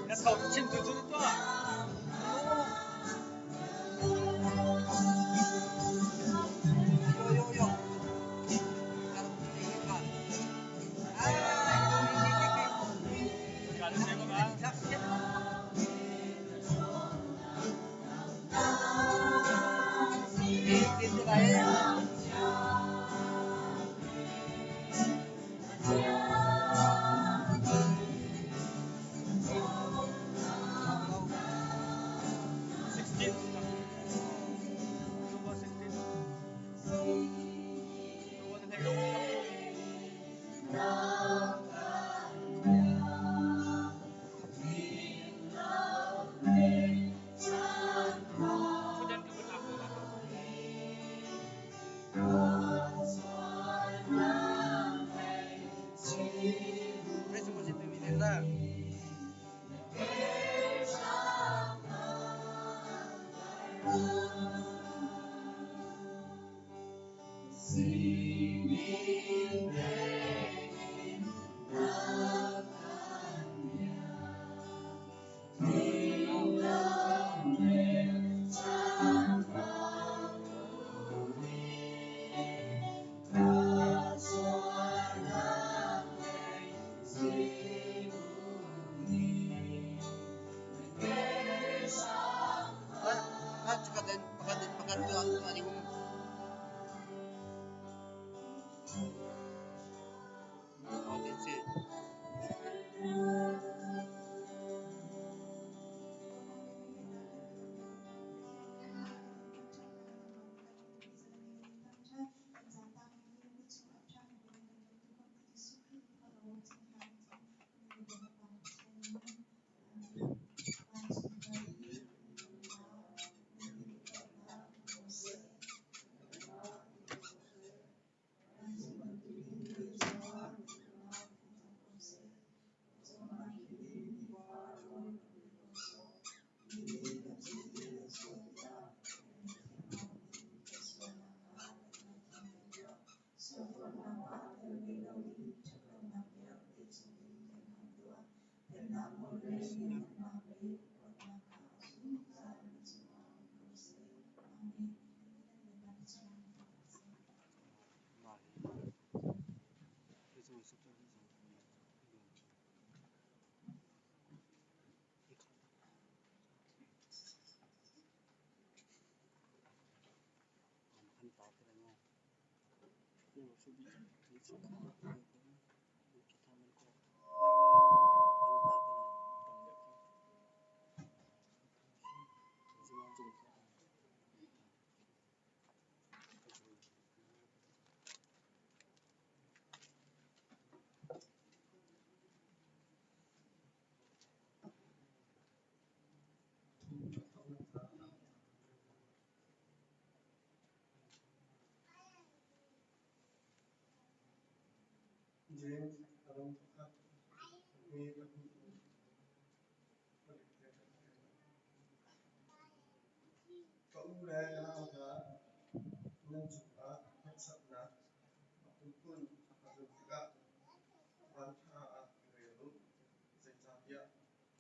Na tho chim tu cu tuah. Yo yo yo. James a dong pakhat, hme pahnih in palik he kan ṭhen. Ka u le ka nau hna, nan cungah hneksaknak a phunphun a ka tlun tikah vanṭha ah i rel u, zeicahtiah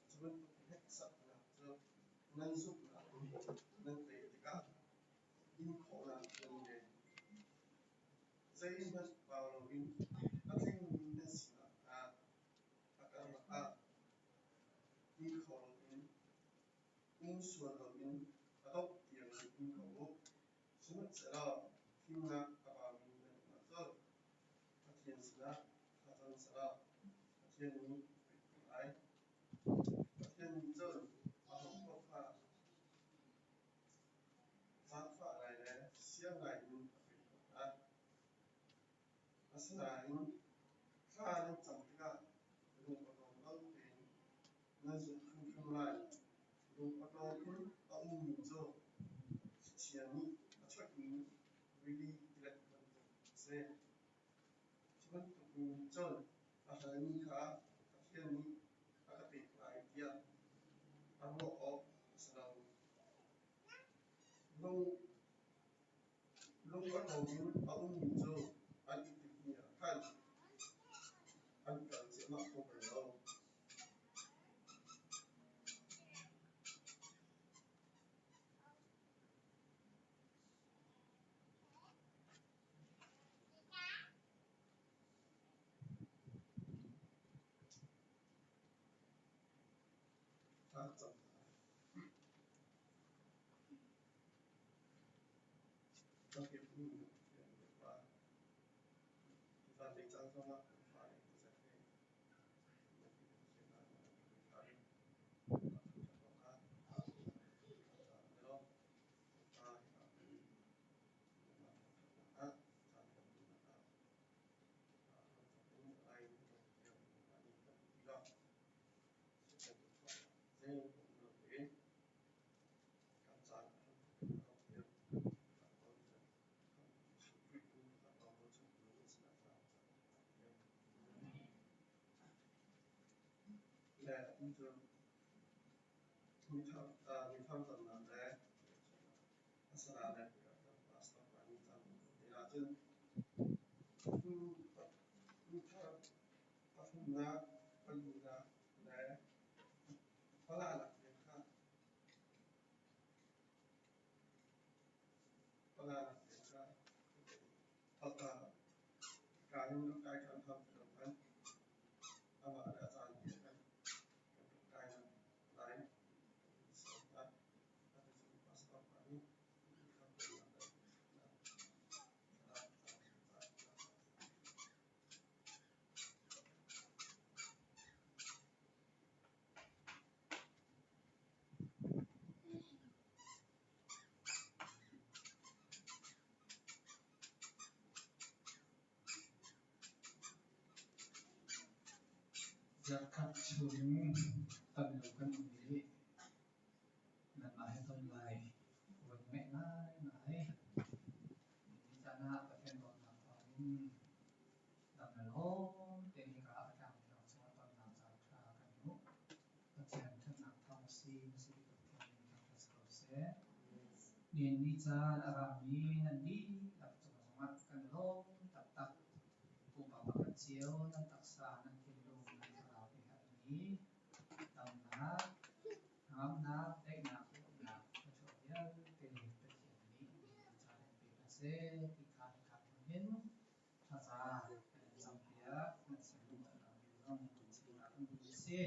cu bantuk hneksaknak cu nan zumhnak nih nan tei tikah inkhawhnak nan ngei. Zeihmanh bau loin a tlingmi nan si nakhnga a karlak ah in kho loin, um sual loin a dongh tiangin um ko u. Sihmanhsehlaw fimnak a baumi nan um ahcun Pathian sinah thlacam sehlaw Pathian nih a pek ko lai. Pathian nih cun ahopaoh kha Zaangfah ngai le siang ngai in a pek ko hna. Asinain thla nan cam tikah lung awṭawm lo tein nan zumh hrimhrim lai. Lung awṭawm in a ummi cu thlichia nih a choihmi rili tilet bantuk a si. Cu bantuk mi nih cun a halmi kha Pathian nih a ka pek lai tiah a ruah awk a si lo. Lung awṭawm in a ummi cu an i timhmi ah khan an kal ciahmah kho bal lo. Thla cam hna. Zanlei caan zongah kan fale tuzet he na ti kan thiam ah na kan thla in thangṭhat awkah thlacam ulaw Pa hika nangmah thangṭhatnak ah caan kan hmuhnak ah hramthawk in a lai in a dongh tiang nangmah nih kan ti law Satan tuahnak zeihmanh um lo tein kan caan a hramthawk in a dongh tiang kan tawn kan Jesuh Khrih in kan lawng chung in sinah tlang le atu cu mithar tamnak le a salah le pastor pa nih caan te ahcun mithar pathumnak palinak le palanak tiang kha palanak tiang kha Ka in rak kai ṭhan hau ti lo khan amah le a caan te khan kan rak kai lai kan in sawm hna. Atu cu pastor pa nih thar tonnak le thlarau caan caan Zarhkhat chung tam lo kan um i nanmah he ton lai van ngaih ngaingai. Ni caan ah Pathian dawtnak thawngin dam le lawm tein hika ah a tlangthiang chungah tonnak caan ṭha kan hmuh. Pathian ṭhatnak thawng a si, na si bik Pathian min thangṭhat si ko seh. Nihin ni caan a rami nan dihlak cung zongah kan i lawm taktak. Pumpak pakhat cio nan taksa, nan thinlung, nan thlarau he herhmi seh ti kha hika hmun hin thlaza kan in campiak. Nan sin lungthin zong chimnak kan duh a si.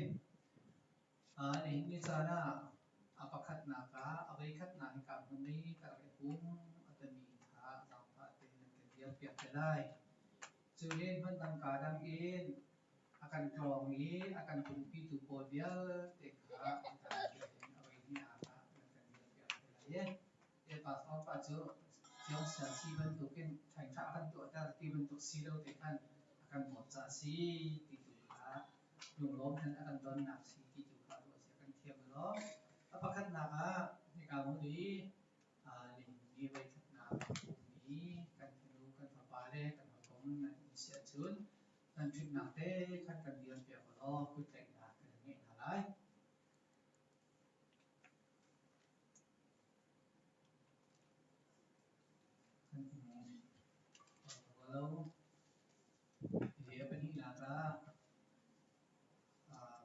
Nihin ni caan ah a pakhatnak ah a voikhatnak hika hmun i ka rak i pum a timi kha zaangfah tein nan kan dirpiak te lai. Cu len hmundang kaa dang in a kan tlawng i a kan pumpitu pawl vialte kha hika hin a voihnihnak ah nan kan dirpiak te lai i te pastor pa cu Ciangsial si bantukin ṭhaingṭha a kan tuahter ti bantuk si lo te khan a kan dawt caah a si ti tu kha lunglawm hen a kan donnak si ti tu kha ruah cia kan thiam law. A pakhatnak ah hika hmun i nihin ni voikhatnak a ummi kan fanu kan fapa le kan hawikom nan um si ahcun nan ṭhutnak te khan kan dirpiak u law kuttlaihnak kan in ngeih hna lai. Kan in lo. Hi a pahnihnak ah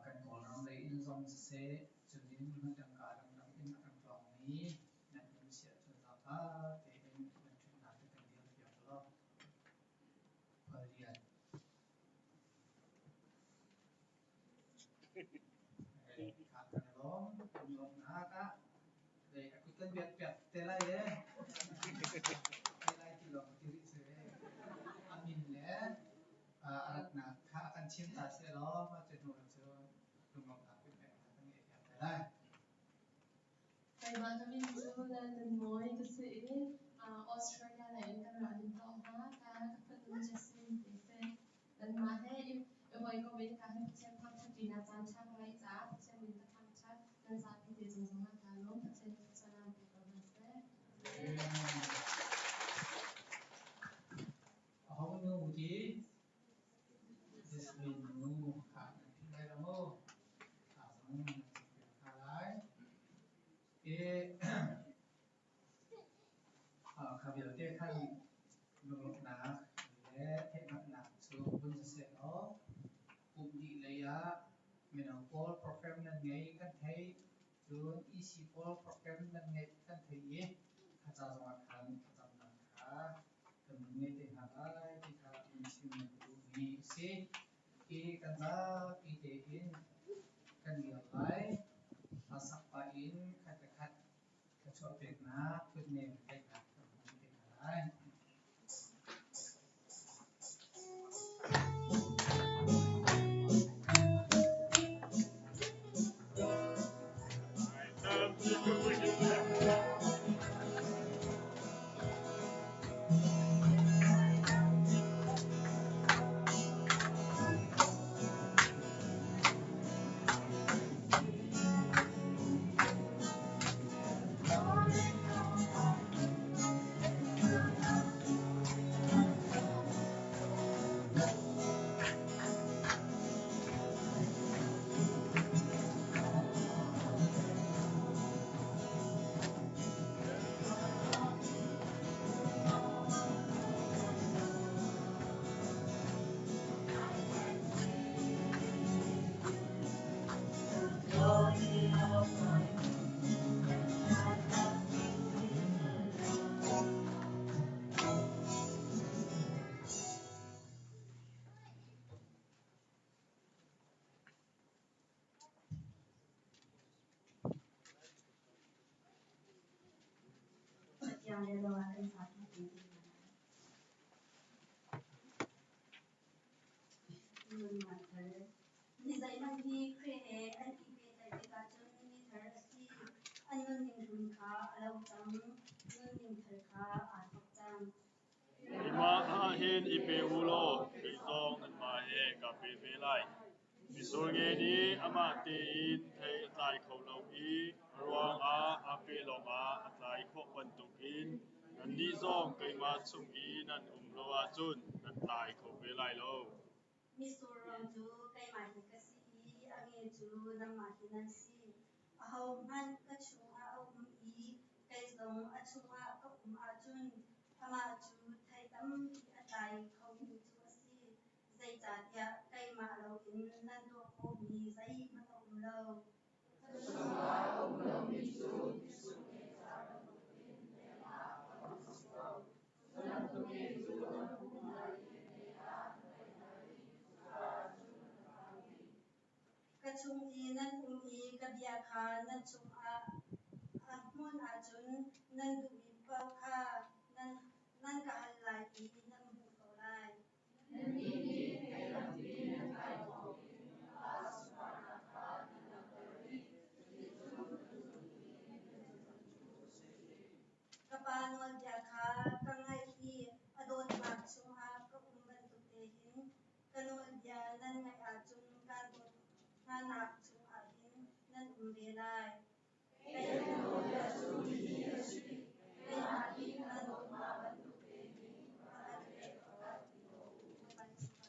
kan Kawlram lei in zong siseh, cun in hmundang kaa dangdang in a kan tlawngmi nan um si ahcun zaangfah tein nan ṭhutnak te kan dirpiak u law. Khuallian. Kha kan i lawm. Kan lawmhnak ah a kut kan biak piak te lai ee. Te lai ti lawng ti rih seh. A min le a ratnak kha a kan chim ta seh law mah cu hnu cun lunglawmhnak peknak kan ngeih piak te lai. Keimah ka min cu Lalnunmawi ka si i Australia lei in kan ra ding ko hna. Ka fanu Jasmine te si. Nanmah he i hawikom in ka hin Pathian thangṭhatṭinak caan ṭha ka ngeih caah Pathian min ka thangṭhat. Nan zapi te cung zongah kaa lawm. Pathian thluachuah naan pe ko hna seh. Aho nu ti Jasmine nu kha nan philh lai lo maw? Kha zong nan cungpiak hna lai. Kha vialte khan lunglawmhnak le theihhngalhnak cu vun siseh law pumh dih lei ah mino pawl program nan ngei kan theih, cun EC pawl program nan ngeih kan theih i kha ca zongah khan thlacamnak kha kan vun ngei te hna lai ti kha vun chim nan ka duhmi a si. Hi kan zapi tein kan dir lai. Hla sak pah in khat le khat thluachuah peknak, kutnem tlaihnak kan hman te hna lai. Cathiang rel ah kan zapi tein kan hna lai. Nunnak thar. Mi zeihmanh hi Khrih he an i pehtlaih tikah cun mi thar a si. An nunning hlun kha a lo cang, nunning thar kha aa thawk cang. Keimah ah hin i pe u law kei zong nanmah he kaa pe ve lai. Mitsur nge nih amah tein thei a tlai kho lo i a ruangah aa peh lawngah a tlai khawh bantukin nannih zong keimah chung i nan um lo ahcun nan tlai kho ve lai lo. Mitsur ruang cu keimah hi ka si i a nge cu nangmah hi nan si. Ahohmanh ka chungah a um i kei zong a chungah ka um ahcun amah cu thei tampi a tlai khomi cu a si. Zeicahtiah keimah loin nan tuah khawhmi zeihmanh a um lo. Ka chungah a um lomi cu mitsur nge car bantukin leng ah hlonh an si ko. chung i nan um i ka bia kha nan chungah a hmun ahcun nan duhmi paoh kha nan ka hal lai i nan hmuh ko lai. Nannih nih thei tampi nan tlai thawngin ka Pa sunparnak kha nan langhter i cuticun ka zultu i nan si cang cu a si. Ka Pa nawlbia kha ka ngaih i a dawtnak chungah ka um bantuk te hin ka nawlbia nan ngaih ahcun kaan dawt hnanak chungah hin nan um ve lai. Kei ka nawlbia cu hihi a si: Keimah nih ka dawt hna bantuk tein pakhat le pakhat i daw u.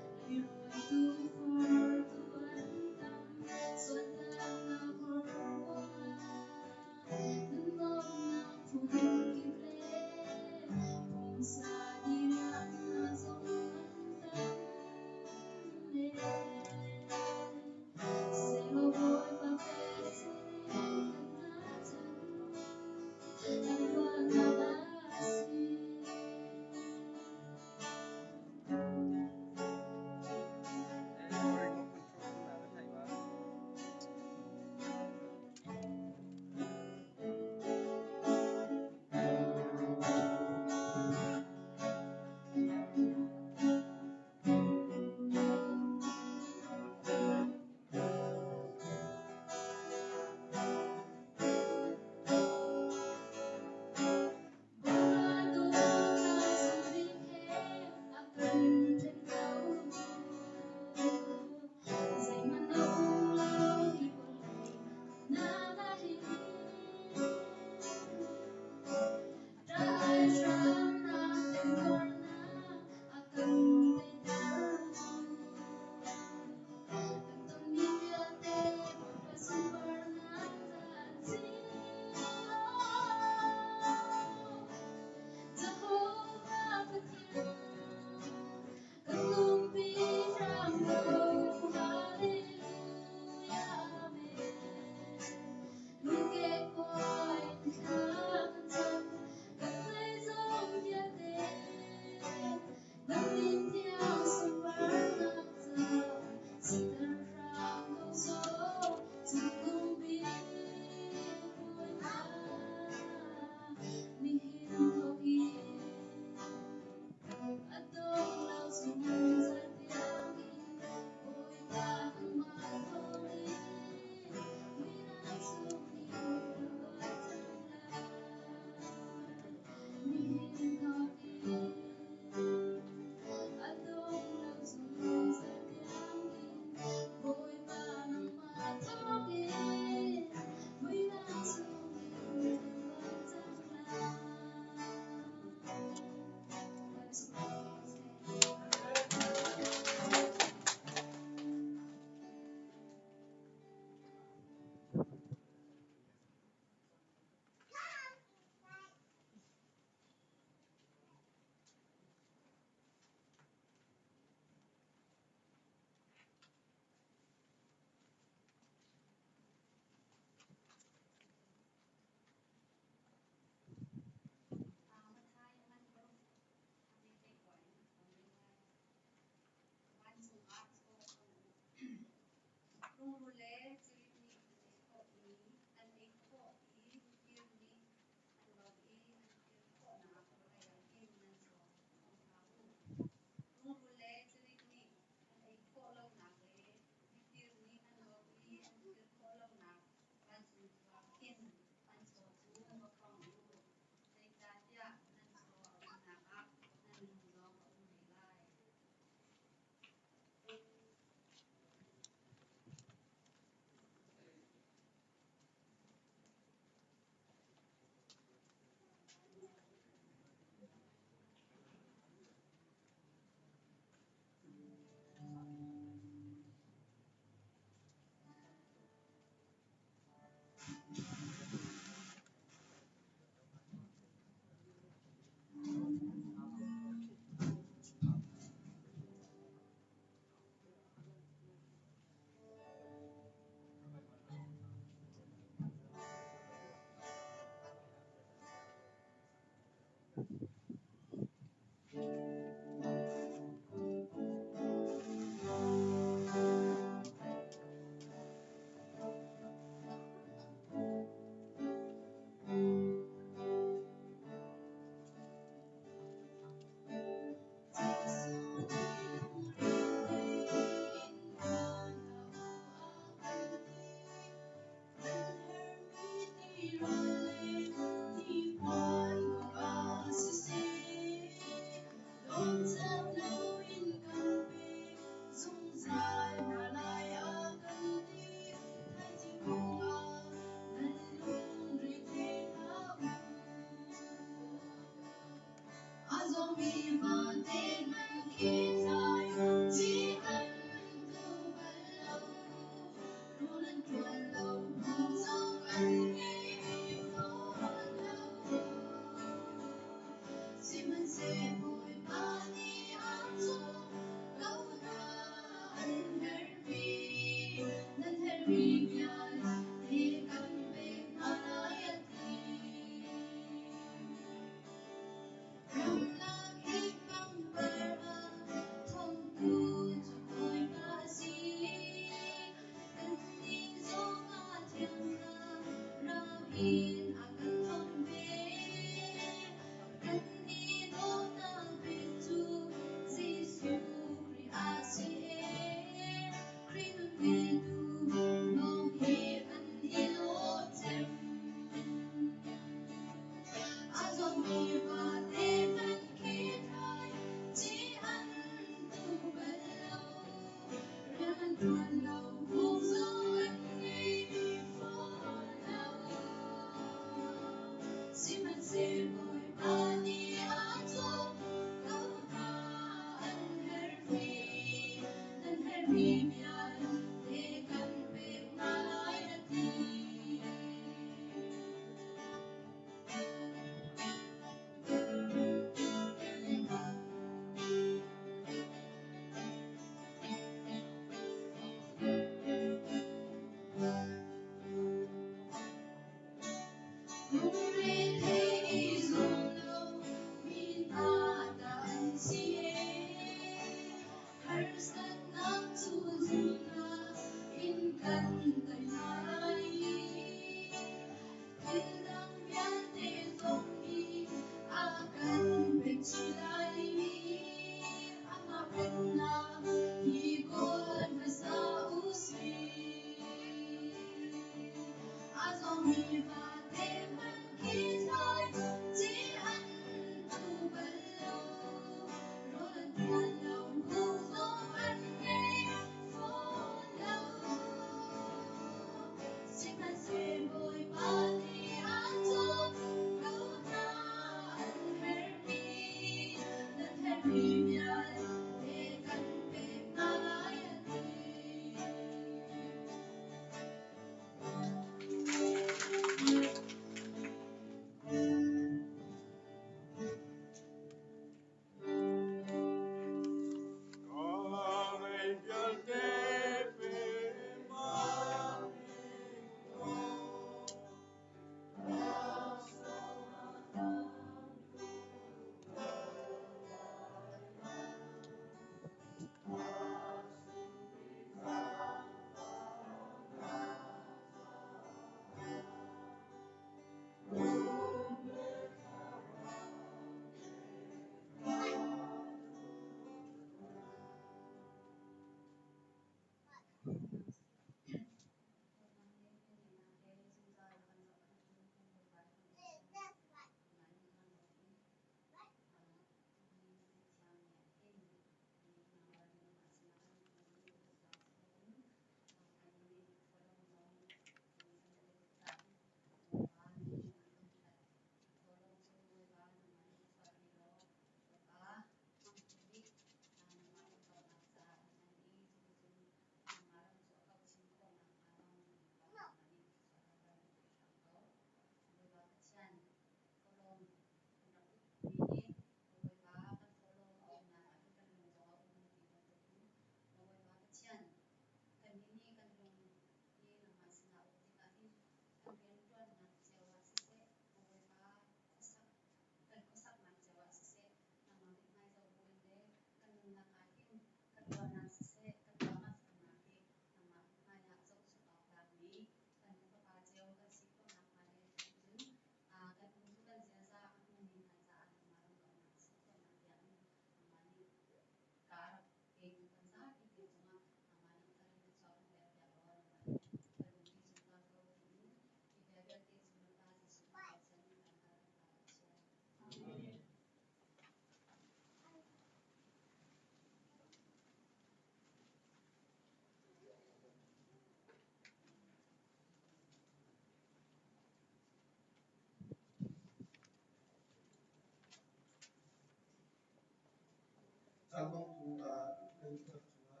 Caan kong tu kan cungah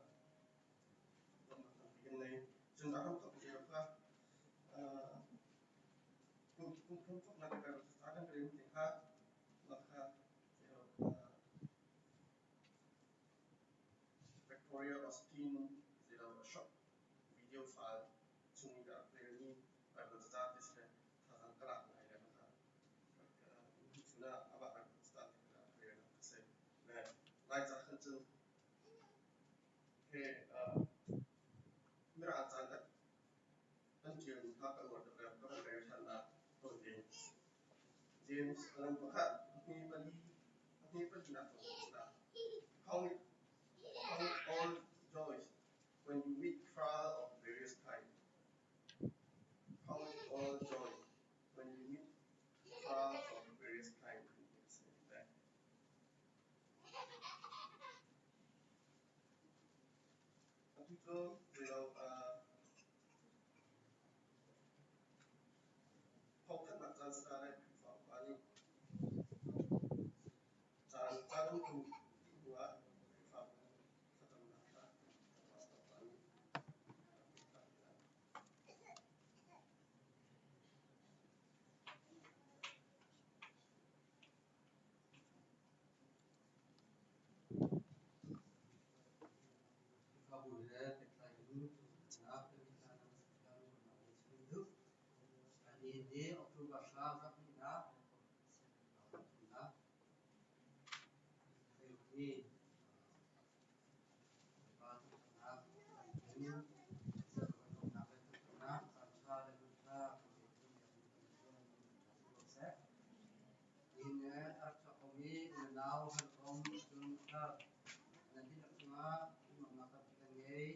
lawmhnak tampi kan nei. Cun a hramthawk lio kha kum thumthawknak ca kan rel te kha mah kha Victoria Austin short video file chung i ka rak relmi Bible caca te si le thazaang ka lak ngai le kha chun ah amah Bible caca te ka rak relnak a si. Le Laica khan cun he Mirang caan an ṭialmi kha ka uar tuk le ka van rel ṭhan ah tawite. James lam pakhat hme pali hme palinak Count it, count it all joy when you meet trial of various kind. Count it all joy when you meet trials of various kind. Atu cu zeilo thawngthanhnak caan si lai Khrihfa upa nih caan caan an tum dih hnuah Khrihfabu thlacamnak kha pastor pa nih a pek hna te lai. Khrihfabu he pehtlai in thawngthanhnak kan i hlan ah hmasabik ah lungrualnak kan chim duh. Nihin hi October thla zarhhnihnak thumnak hi Bawipa thangṭhatnak in hawikomhnak le thangṭhatnak caanṭha le hmunṭha kan petu biakinn kan cung kan ṭha si ko seh. Nihin a rak chuak komi u le nau hawikom cun thar nan dihlak cungah nuamhnak tampi kan ngei.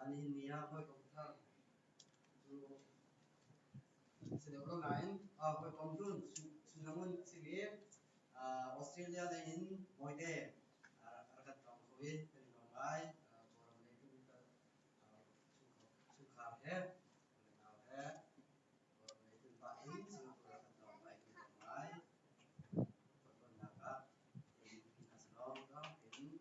Nihin ni ah hawikom thar cu si deuh lo nain hawikom hlun Sunangun a si i Australia lei in Mawite a rak kan tlawng kho i kan i lawm ngai. Kawlram lei kan chungkhar he u le nau he Kawlram lei kan pah in Singapore ah kan tlawng ngai kan i lawm ngai. Khualtlawnnak ah kan hna salawng tlawng tein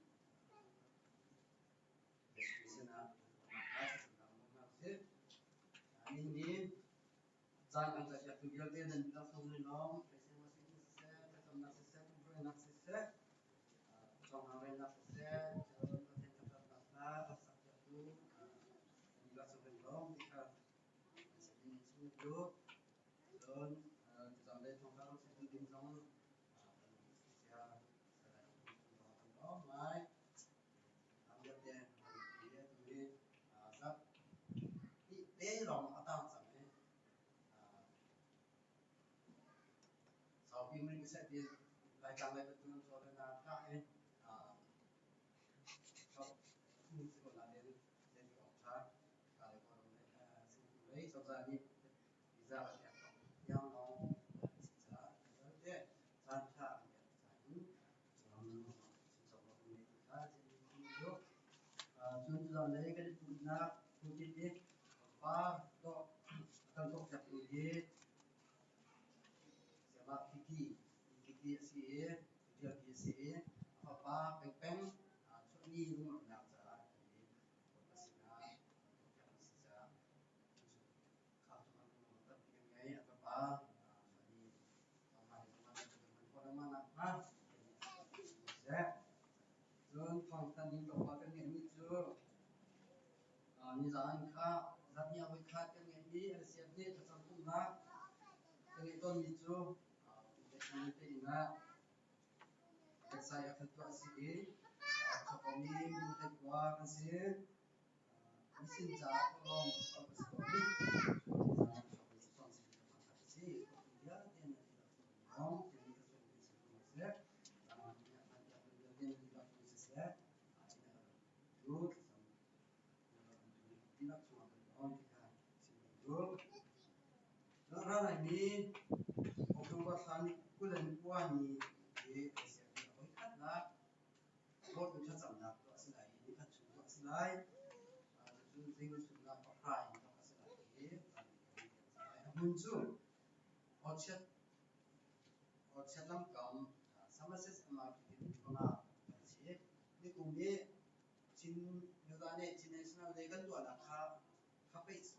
Caan kan cawnpiaktu vialte nan dihlak cung in lawm President Washington siseh, thlacamnak siseh, tumhruainak siseh, cawnghang relnak siseh, cun Pathian thangṭhatnak hla a sakpiaktu nan dihlak cung kan lawm ti kha an sin in chim ka duh. Cun tuzaan lei thawngṭha rak chimtu ding zong kan sia Salai Uk Cung zong kan lawm ngai. Cun tuzanlei kan i pumhnak pulpit i pangpar dawh a kan dawhpiaktu hi Sayamah Kiki Kiki a si i Ṭialpi a si i a fapa Pengpeng chuahni lunglawmhnak caah kan i Bawipa sinah dawhpiak a si caah kham cungah lunglawmhnak tampi kan ngei. A fapa chuahni Cun thawngthanh ding tlawmpal kan ngeihmi cu nizaan kha zarhni ah voikhat kan ngeihmi LCF nih thlacam pumhnak kan ngeih tawnmi cu te inn ah beksai ah khan tuah a si i a chuakmi minung thleikua kan si. Misin caah thawhlawm tam a si tawn i nizaan chuakmi cu cawng sin in a si. Vialte nan lawng timi ka zumh mi si ko seh. Siseh, cu thlacam dihlak chungah kan lawm ti kha chim kan duh. Ral laimi October thla ni 29 ni hi Asia nih a voikhatnak vote in thlacamnak tuah a si lai i nikhat chung tuah a si lai. Cucu zing chunnak pahra in thawk a si lai i zan tiang a si lai. A hmun cu Orchard Orchard lamkam Somerset MRT panga an si. kum i Chin Cozah nih Chin National Day kan tuahnak kha kha page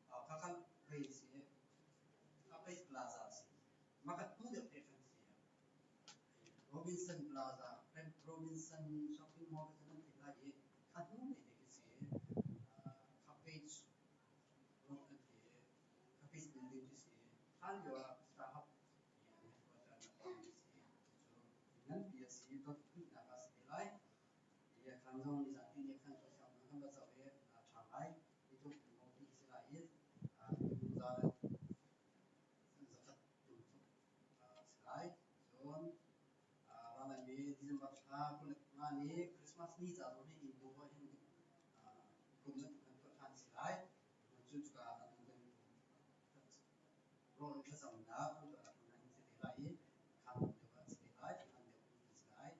kha khan pei a si. Kha page plaza a si. Mah kha tu deuh te khan si. Robinson Plaza, Robinson Shopping Mall kha nan theih lai i kha hnu te te khi si. Kha page road an ti i kha page building khi si. Hlan lio ah Starhub i an headquarter an rak tuahmi a si. Cucu nganpi a si, dot hnihnak ah a si te lai. Hi a khan zong nizan tihni a khan tuah sianginn kan va zoh i a ṭha ngai. Hi tluk in ti si lai i minung za le zakhat tum tluk si lai. Cun ralaimi December thla 25 ni Christmas ni ca zong hi inn bu ah hin kum bantuk kan tuah ṭhan si lai. Cu cuka atu kan rawl thlacamnak kan tuahnak hmun ah hin si te lai i khaan deuh ah si te lai, khaan deuh in si lai.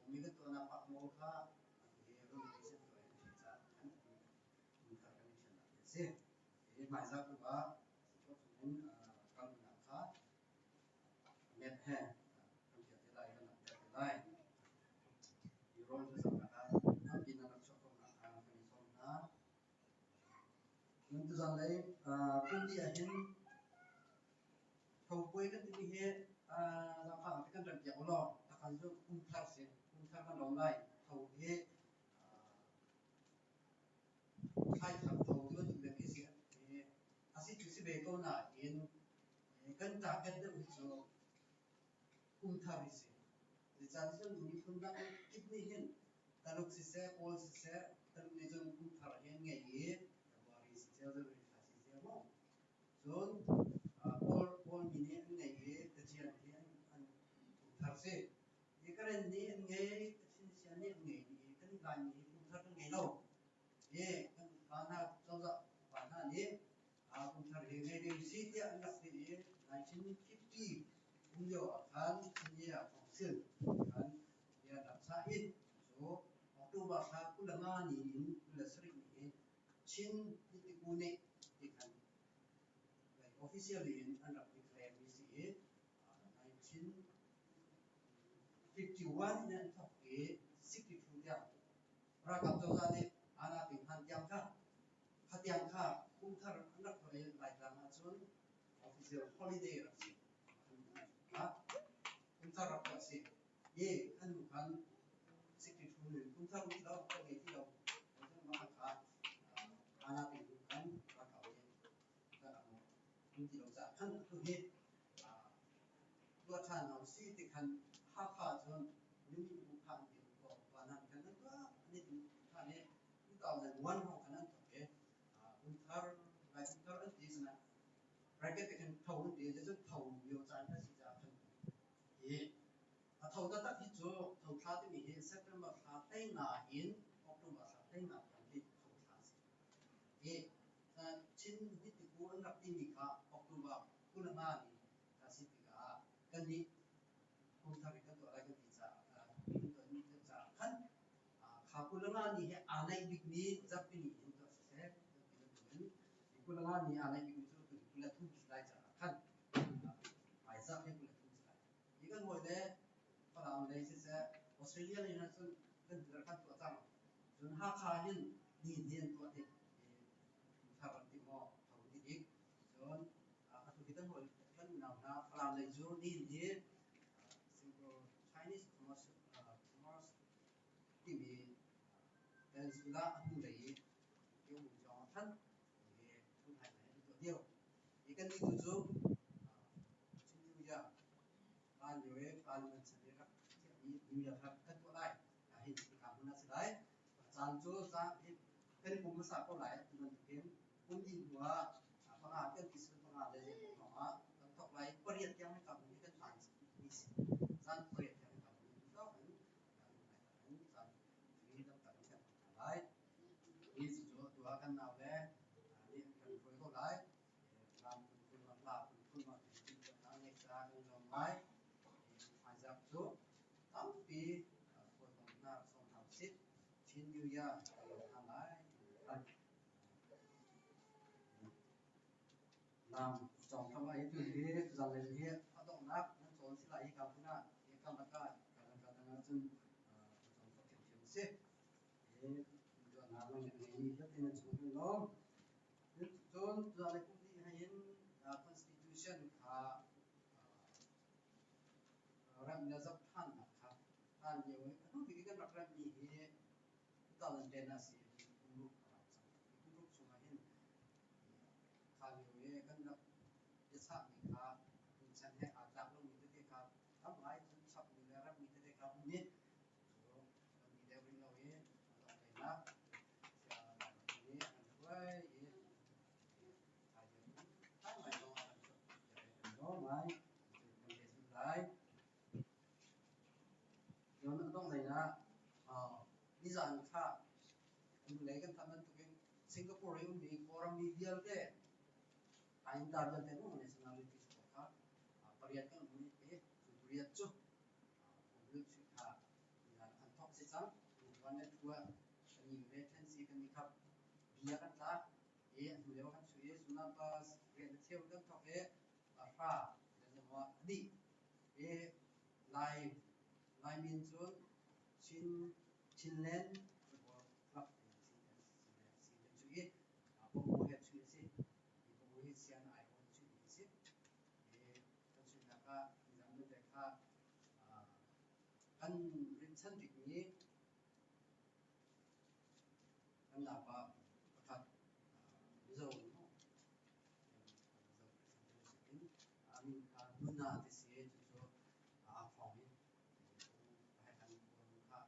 Mi kan tuahnak pak maw kha atu hi renovation tuah in si caah khan atu thar kan i ṭhialnak hi a si. Hi hmaizarh tu ah si khawh chungin kalnak kha map he kan piah te lai, kan langhter te lai. Hi rawl thlacamnak ah tampi nan rak chuah khawhnak kha kan i sawm hna. Cun tuzanlei pumpi ahhin Thopuai kan timi hi zaangfah te kan remhpiak u law takhan cu kum thar si. Kum thar kan lawm lai. Tho hi thlai thar tho ti bantuk deuh khi si. A si cu si ve ko nain kan target deuh hi cu kum thar hi si. Zeicahtiah cun miphun dang kip nih hin Taluk siseh, Kawl siseh, Taluk nih cun kum thar hi an ngei i February siseh, January thla siseh maw Cun Kawlmi nih an ngei i Tacian hi an kum thar si. Hi Karen nih an ngei, Kachin Sian nih an ngei i kan Laimi hi kum thar kan ngei lo. Hi kan pa hna cozah pa hna nih kum thar hi ngei ding si tiah an rak ti i 1950 kum lio ah khan Chinye Council khan bia an rak chah i cu October thla 25 ni in 27 ni hi Chin Titiku nih ti khan officially in an rak declare mi si i 1951 in an thawk i 62 tiang ralkap cozah nih ana ping hlan tiang kha kha tiang kha kum thar an rak tuah i Laitlang ahcun official holiday rak si. Kum thar rak tuah si. I an hnu khan 62 in kum thar um ti lo, kan ngei ti lo. Mah kha ana ping hnu khan ralkap nih kan um ti lo caah khan atu hi tuah ṭhan hna usih ti khan Hakha cun Mimi bu kha an ti ko pa nan kan an tuah an i ṭhan i 2001 hrawng khan an thawk i kum thar lai kum thar an ti sinah bracket te khan tho an ti cun tho lio caan kha si caah khan hi a tho taktak hi cu tho thla timi hi September thla 15 in October thla 15 tiang hi tho thla a si. Hi Chin hitiku an rak timi kha October 25 ni a si tikah kannih kum thar in kan tuah lai kan ti caah kan tuah caah khan kha 25 ni hi aa naih bikmi zarhpini in tuah siseh kan ti bantukin 25 ni aa naih bikmi cu tu 23 si lai caah khan hmaizarh hi 23 si lai. Hi kan hawile Falam lei siseh Australia lei hna cun kan kan tuah cang. Cun Hakha hin ni ni an tuah tik thar an ti maw tho ti dik. Cun atu hi kan hawi kan unau hna Falam lei cu ni hi Singapore Chinese Commerce Commerce timi peninsula a hnu lei i Kio Jong a than hi phunhai he an tuah dio. Hi kan nih tu cu Chin New Year Hlan lio i parliament chan i rak chiahmi New Year kha kan tuah lai. Hin hika hmun ah si lai. Caan cu kan i pum hmasa ko lai atu bantukin pum dih hnu ah panga kan ti sul panga le zei hrawng ah kan thawk lai. Pariat tiang hika hmun hi kan hlan mi si. Caan pariat tiang hika hmun hi lawng in in caan hi taktak in kan hmang hna lai. Hi cucu atu ah kan nau le nih an kan hruai ko lai. Lam phunphun ma hla phunphun ma timhtuahnak ngeih caah kan i lawm ngai. Hmaizarh cu tampi hawikom hna rak sawm hna usih. Chin New Year kan lawm hna lai. Lam cawng thlam ah hi tu hi tuzanlei hi a donghnak nan cawn si lai hi ka hmun ah hi kam laka ka dang ka dang ahcun cawng khawh thiamthiam a si. Pathian nan cungah kan lawm. Cun tuzaan le kum hnih hin Constitution kha remh le zoh ṭhannak kha hlan lio i atu bik i kan rak remhmi hi 2010 ah si i kum ruk a rau cang. Hi kum ruk chungah hin kha lio i kan rak biachahmi kha tuchan he aa tlak lomi tete kha tam ngai cun chapmi le remhmi tete kha um i cu kan ti deuh rih lo i a donghleinak saya Lai nih a kan hruai i hai ngai zong a kan chuahpiak i kan lawm ngai. Kan pehzulh lai. Cun a donghleinak nizaan kha hnulei kan thanh bantukin Singapore i ummi Kawlrammi vialte Ainda vialte mu nationality pawl kha pariat kan um i cu pariat cu Kawl chuih kha nizaan an thawk si cang. One le two ah kan i le then si kan i khap bia kan tla i a hnu lio kan chuih i Sunapa rian a cheu kan thawk i hra le zong a dih i Lai Laimin cun Chin Chinland Football Club ti an si kan chuih i Pamu he chuih a si. Hi Pamu hi sian aiawh in chuihmi a si. I kan chuihnak ah nizan vialte kha kan rinhchan bikmi kan naupa pakhat Mizo mu Mizo Christian Fellowship in a min kha Nuna ti si cucu aa thawng i kan kha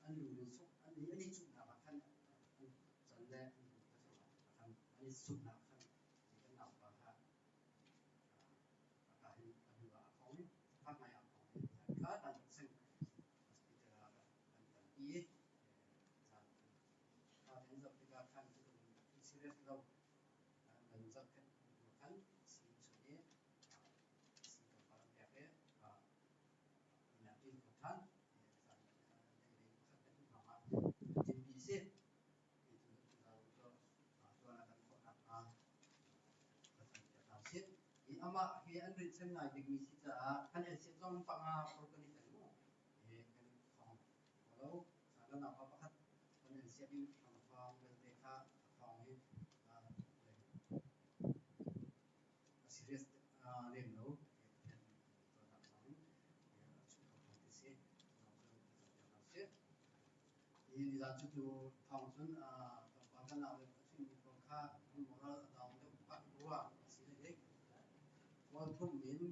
an lu in suk an i cuhnak ah khan an can le an lu kha an i suknak khan kan naupa kha a hin a hnu ah a khong i fak ngai a khong i kha tan sing hospital ah kan kalpi i zan kha kan zoh tikah khan cu serious lo kan zohkhenh hnu khan sii chunh i sii tlawmpal an pek i inn ah ṭin kho ṭhan zan lei pakhat le hnih hrawng ah ṭinpi a si. Amah hi an rinhchan ngai bikmi si caah kan LCF zong panga or kan i tel mu. Kan i thawng kho lo. Kan naupa pakhat kan LCF in kan thawng belte kha a thawng i a serious lem lo. Nizaan cu tu thawng cun tlawmpal kan nau le a chimmi pawl kha an moral a down deuh pah rua a si le dik. Goal thum in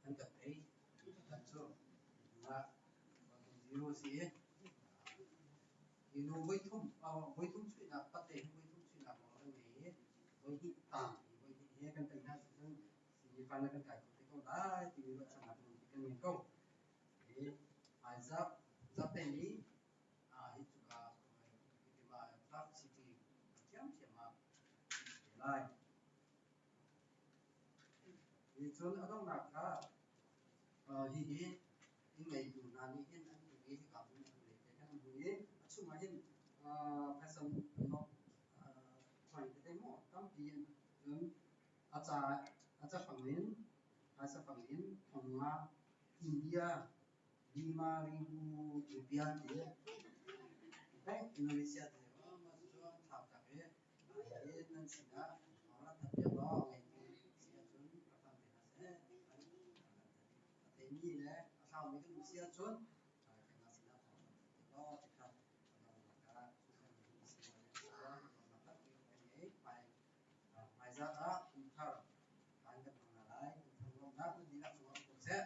an kan tei. Kan cu ah 1-0 si i hi nu voithum voithum chuihnak pate hi voithum chuihnak nawl kan ngei i voihnih tang i voihnih he kan tei hna si cun semi final kan kai kho te ko lai timi ruahchannak nganpi kan ngei ko. Hi Isaac Zapte nih hi cuka Clark City ṭhiamṭhiam ah an si lai. Hi cun a donghnak kha hihi inn ngeitu hna nih hin an hmuh i hika hmun an lei te khan an hmuh i a chungah hin phaisa nok coin tete maw tampi an cun a ca a cafang in phaisa fang in thong nga India lima ribu rupiah ti Bank Indonesia ti mah cucu an thlak tak i hi nan sinah rak that piak law ngeitu si ahcun rak kan pe hna seh ti khan a theimi le a thlaumi kan um si ahcun kanmah sinah thawng rak that piak law ti kha a donghnak ah donghnak tampi kan ngei. Hmaizarh ah kum thar kaan kan hmang hna lai. Kum thar lawmhnak nan dihlak cungah um ko seh.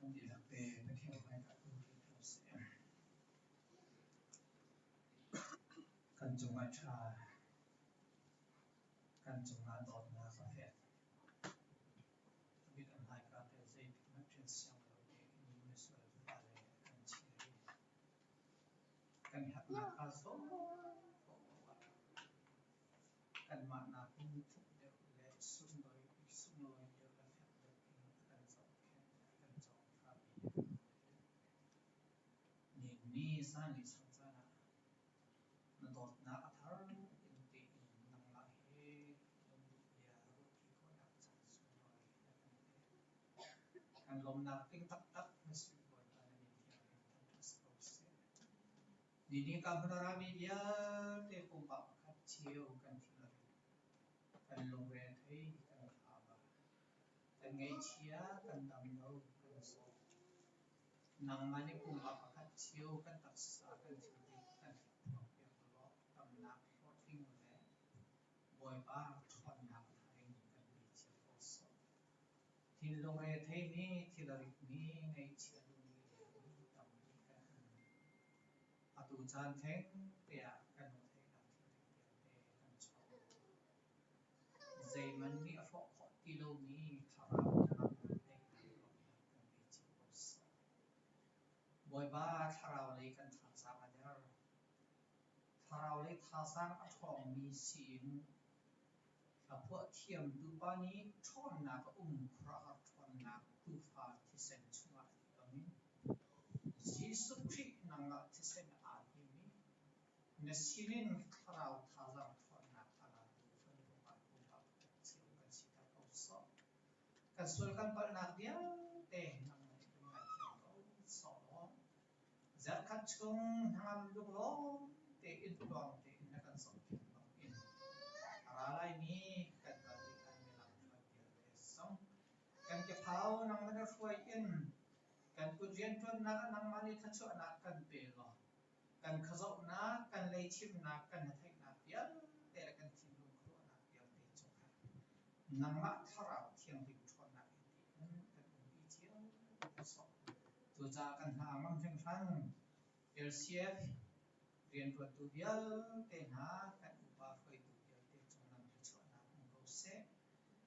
Kan dihlak te Pathian hmaikah kan dir hna usih. Kan cungah ṭha, kan cungah dawtnak a fek. Mit a hmaika te zeitik hmanh ṭhen siang lo ding in misual fale kan chir i kan herhnak kha zawn ko ah. Kanmah nakin thuk deuh le sunglawi deuh le fek deuh in a kan zohkhenh le a kan cawngthami le kan ruat. Nihin ni zanlei sang caan ah na dawtnak a thar in tein nangmah he lungduh bia ruahṭi khawhnak caan sunglawi na kan pek. Kan lawmnak ding taktak na sui Bawipa na min thianghlim thangṭhat si ko seh. Nihin ka hmun a rami vialte pumpak pakhat cio kan thilri, kan lungre thei, kan thaba, kan ngaihchia, kan dam lo, kan zaw. Nangmah nih pumpak pakhat cio kan taksa kan thilri kan hlatphuak piak law damnak hlawhtling le Bawipa ṭhawnnak thar in kan pe cio ko sawh. Thinlung retheimi, thil a ritmi, ngaihchia lungre tampi kan um. Atu caan theng te ah kan lungtheihnak thilri vialte kan chawng. Zeihmanh nih a hrawh khawh ti lomi thlarau hnangamnak daihnak lawmhnak kan pe cio ko sawh. Bawipa thlarau lei kan thazaang a der. Thlarau lei thazaang a ṭhawngmi siin A phuah thiamtu pa nih ṭhawnnak a um khuaruahhar ṭhawnnak Tuufa thisen chungah a ti bangin Jesuh Khrih nangmah thisen aa hnim i na sinin thlarau thazaang ṭhawnnak a latu fanu fapa pumpak cio kan siter ko sawh. Kan sual kan palhnak vialte nangmah nih kan ngaithiam ko sawh law Zarhkhat chung hnangam lunglawm tein tluang tein na kan zohkhenh bangin a ra laimi kan kal rih laimi lamhruai vialte zong kan kephau nangmah na hruai in kan kut rianṭuannak ah nangmah nih thluachuahnak kan pe law kan khuazohnak, kan leichimnak, kan hnatheihnak vialte le kan thinlung khuaruahnak vialte cungah nangmah Thlarau Thianghlim ṭhawnnak in tiin kan umpi cio ko sawh. Cucaah kan hna a ngam hringhran. LCF rianṭuantu vialte hna, kan upa hruaitu vialte cung nan thluachuahnak um ko seh.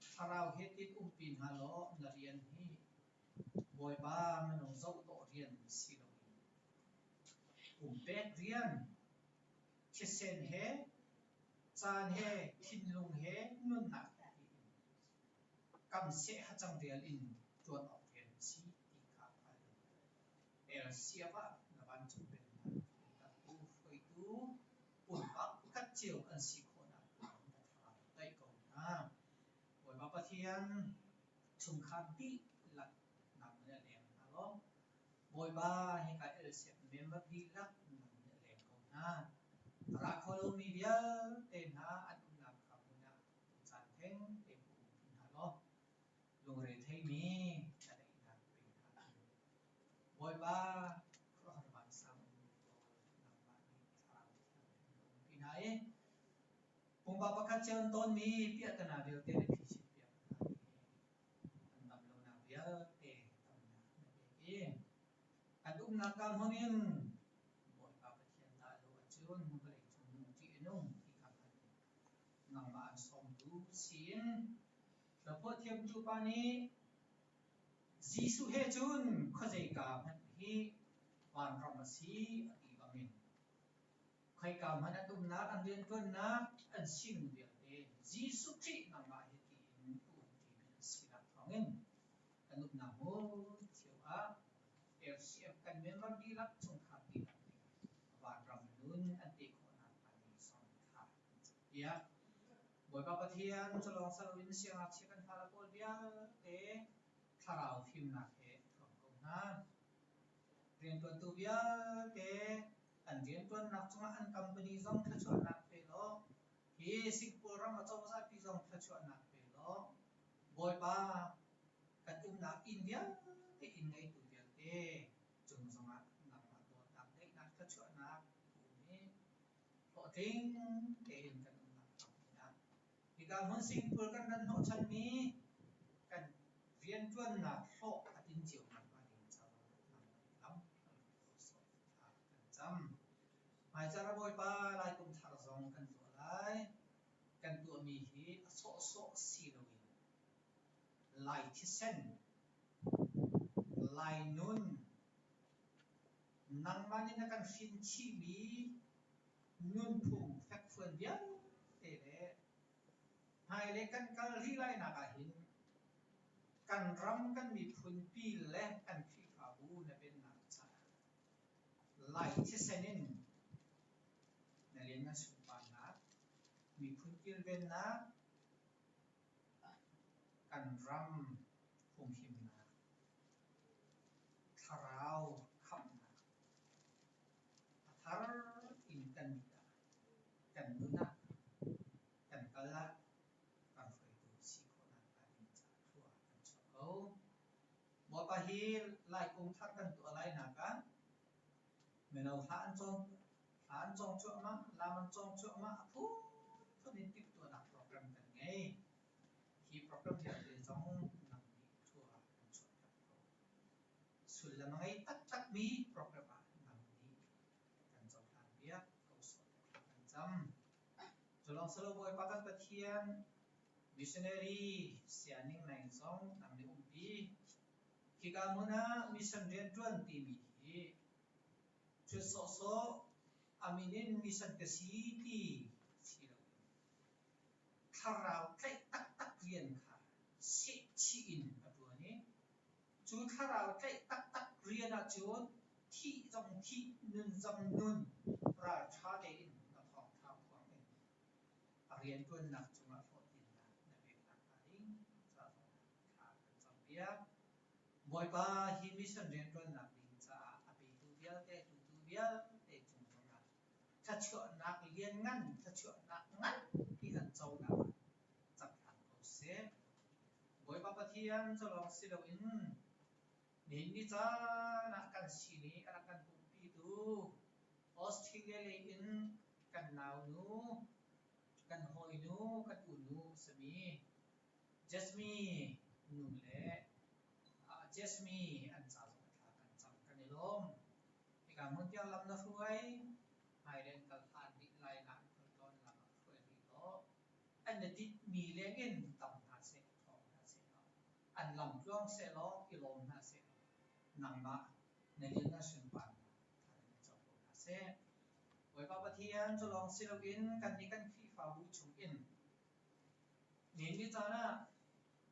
Thlarau he tit umpi hna law na rian hi Bawipa minung zohdawh rian si loin pumpek rian, thisen he, caan he, thinlung he, nunnak he tiin kamseh hacang rial in ṭuan awk rian a si ti kha hngal in LCF ah na vancung pennak ṭhumtertu hruaitu pumpak pakhat cio an si khawh nakhnga na thlarau daih ko hna. Bawipa Pathian chungkhar dihlak nang nih a leng hna law Bawipa hika LCF member dihlak nang nih a leng ko hna. A ra kho lomi vialte hna an umnak ka hmun ah caan theng te pu umpi hna law lungre theimi na daihnak pe hna. Bawipa khuaruahhar vansang um law nangmah nih Thlarau Thianghlim na umpi hna i pumpak pakhat cio an tawnmi piahtana vialte na phisin piak hna i an dam lonak vialte damnak na pek i an umnak ka hmun in Bawipa Pathian dah lo ahcun vawleicung nung ṭih a nung ti kha hngal in nangmah an sawmtu siin hlaphuah thiamtu pa nih Jesuh he cun khuazeika hmanh hi vanram a si a ti bangin khoika hmanh an umnak an rianṭuannak an sining vialte Jesuh Khrih nangmah hi tiin a umṭimi an sinak thawngin kan umnak hmun cio ah LCF kan member dihlak chungkhar dihlak nih vanram nun an te khawh nakhnga ding zong kha kan cawnpiak. Bawipa Pathian culawng saloin siangngakchia kan fale pawl vialte thlarau fimnak he thuam ko hna. Rianṭuantu vialte an rianṭuannak cungah an company zong thluachuahnak pe law hi Singapore ram acozah pi zong thluachuahnak pe law Bawipa kan umnak inn vialte inn ngeitu vialte cung zongah nangmah dawtnak daihnak thluachuahnak um i hlawhtling tein kan umnak hnga pinah hika hmun Singapore kan ran hnawhchanmi kan rianṭuannak hlawh a tin cio nakhnga ding caah nangmah nih lam kan cam. Hmaicar a Bawipa Lai Kum Thar zong kan tuah lai. Kan tuahmi hi a sawhsawh si loin Lai thisen, Lai nun, nangmah nih na kan hrin chihmi nunphung fekfuan vialte le. Hmailei kan kal rih lainak ahhin kan ram kan miphun pi le kan Khrihfabu na vennak caah Lai thisen in na lianngan sunparnak, miphun kilvennak, kan ram humhimnak, thlarau khamhnak a thar in kan mit ah, kan nun ah, kan kal ah kan hruaitu si khawhnak hnga ding caah thlua kan chuah ko. Bawipa hi Laikung thar kan tuah lainak ah mino hla an cawng hla an cawng cuahmah, lam an cawng cuahmah, a phunphun in timhtuahnak program kan ngei. Hi program vialte zong nang nih thlua kan chuahpiak ko. Sullam a ngei taktakmi program ah nang nih kan cohlanpiak ko sawh tiah kan cam. Culawng silo Bawipa kan Pathian missionary sianing nai zong nang nih umpi. Hika hmun ah mission rianṭuan timi hi thil sawhsawh a min in mission ka si ti si loin thlarau tlaih taktak rian kha sehchih in a ṭuan i cu thlarau tlaih taktak rian ahcun thih zong thih, nun zong nun ralṭha tein na thawngṭha phuang in a rianṭuannak cungah hlawhtlinnak na peknak hnga ding ca zongah thla kan campiak. Bawipa, hi mission rianṭuannak ding caah a petu vialte, tutu vialte cung zongah thluachuahnak lianngan, thluachuahnak nganpi an conak ah cang hram ko seh. Bawipa Pathian cu lawng si loin nihin ni caan ah kan sin i a rak kan pumpitu Australia lei in kan naunu, kan hawinu, kan unu a simi Jasmine nu le Jasmine an ca zong a thla kan cam kan i lawm. Hika hmun tiang lam na hruai, hmailei an kal hlan rih lai na an khualtlawn lam ah hruai rih law an i tinhmi lengin tam hna seh, ṭhawng hna seh law, an lam tluang seh law i lawm hna seh law nangmah na lianngan sunparnak thar in co ko hna seh. Bawipa Pathian cu lawng si loin kannih kan Khrihfabu chungin Nihin ni caan ah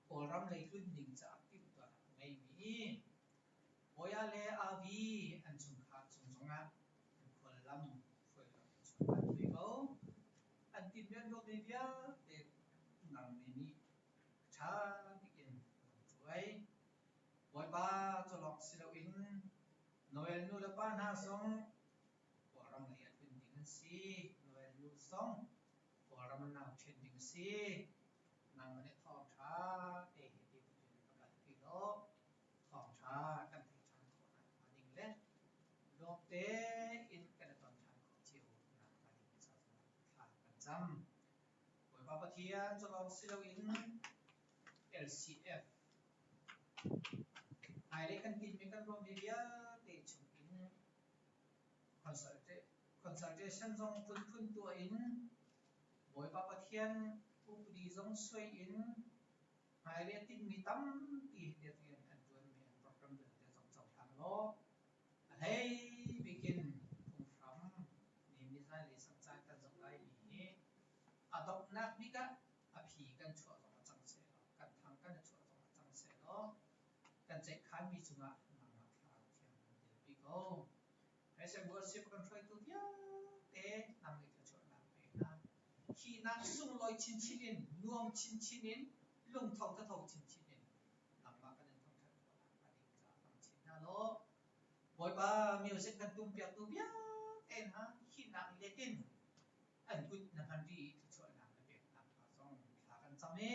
Kawlram lei tlun ding caah timhtuahnak a ngeimi Bawia le Avi an chungkhar cung zongah an khuallam hruailam chuahter ve ko. An tinhmi an ruahmi vialte nang nih a ṭha bik in rung hruai. Bawipa cu lawng si loin Noel nu le pa hna zong Kawlram lei ah tlun ding an si. Noel nu zong Kawlram an nau ṭhen ding a si. Nangmah nih thawngṭha te he ti tukin va kalpi law thawngṭha kan theih ṭhan khawh nakhnga ding le lawm tein kan i ton ṭhan khawh cio nakhnga ding ca zongah thla kan cam. Bawipa Pathian cu lawng si loin LCF hmailei kan tinhmi kan ruahmi vialte chungin Consultation zong phunphun tuah in Bawipa Pathian upadi zong suai in hmailei a tinhmi tampi rian an ṭuanmi an program vialte zong cohlang law a hlei bik in phunghram ni nizan le sangcaan kan zoh laimi hi a donghnak bik ah a phi kan chuah zong ah cang sehlaw kan thang kan i chuah zong ah cang sehlaw kan ceihkhanmi cungah nangmah Thlarau Thiang nan telpi ko. Praise and worship kan hruaitu vialte nang nih thluachuahnak pe hna. Thihnak sunglawi chinchin in, nuam chinchin in, lungtho thatho chinchin in nangmah kan in thangṭhat khawh nakhnga ding caah hmang chin hna law Bawipa music kan tumpiaktu vialte hna thihnak let in an kut na hman rih i thluachuahnak na pek nakhnga zong thla kan cam i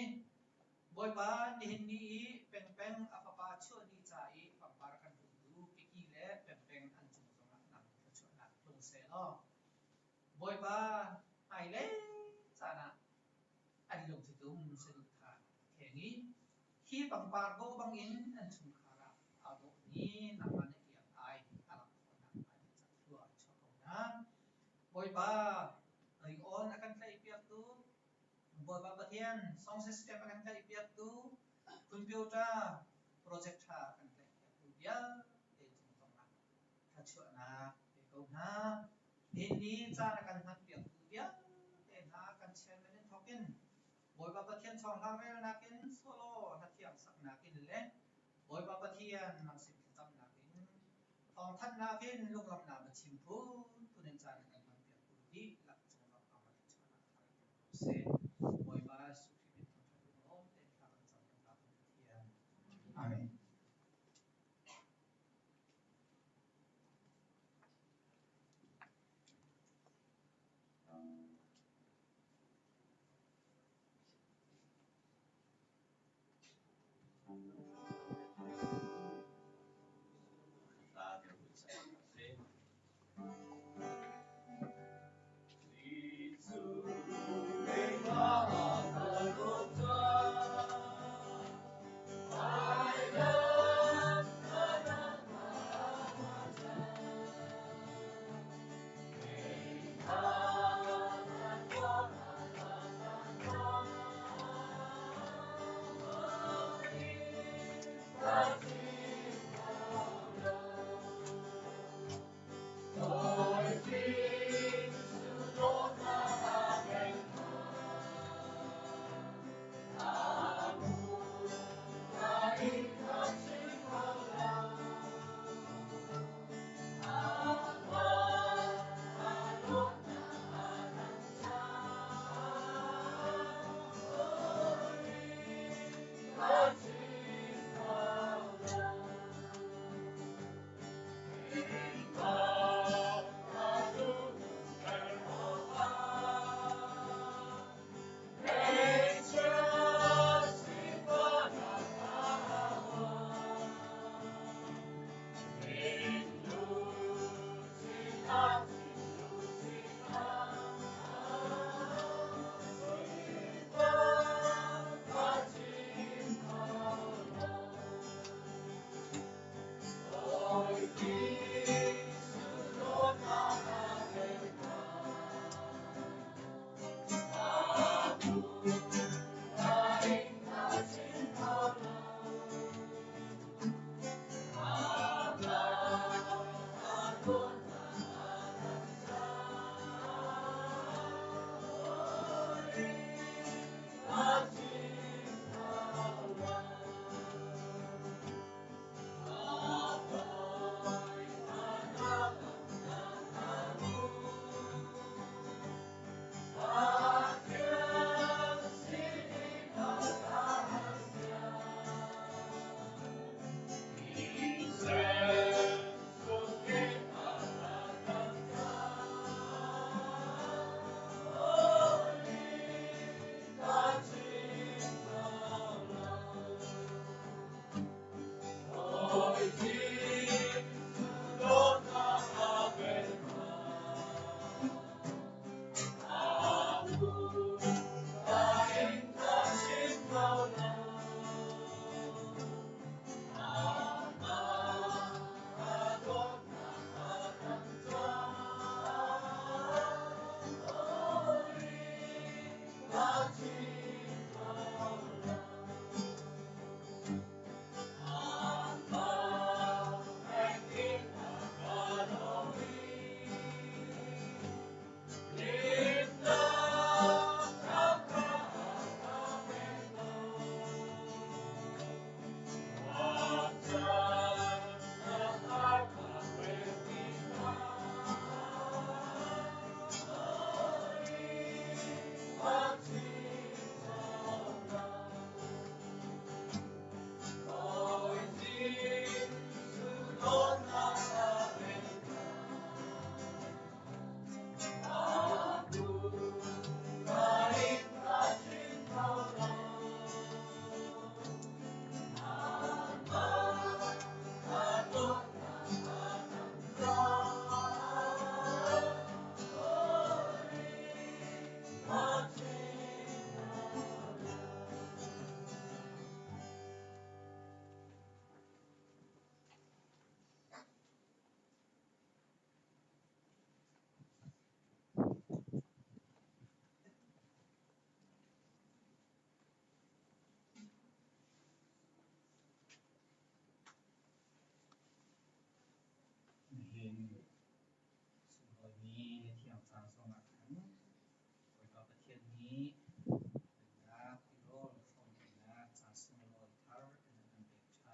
Bawipa nihin ni i pengpeng a fapa chuah ni ca i pangpar kan duhtu kiki le pengpeng an cung zongah nang thluachuahnak tlung seh law Bawipa hmailei caan ah an lungthitum saduhthah a kheng i hi pangpar dawh bangin an chungkhar ah aa dawhmi nangmah na iang ai a langh khawh nakhnga ding ca thlua chuah ko hna. Bawipa ringawn a kan tlaihpiaktu Bawipa Pathian song system a kan tlaihpiaktu computer project ṭha a kan tlaihpiaktu vialte cung zongah thluachuahnak pe ko hna. Nihin ni caan a kan hmanpiaktu vialte hna kan chairman in thawk in. Bawipa Pathian chawnghlang relnak in solo hlathiang saknak in le Bawipa Pathian nang sin thlacamnak in thawngthanhnak in lunglawmhnak biachim phunphun in caan kan hmanpiaktu dihlak cung zong amah thluachuahnak thar in pek ko seh. Bawipa Jesuh Khrih min thangṭhat lunglawm tein thla kan cam kan Pa kan Pathian. Amen.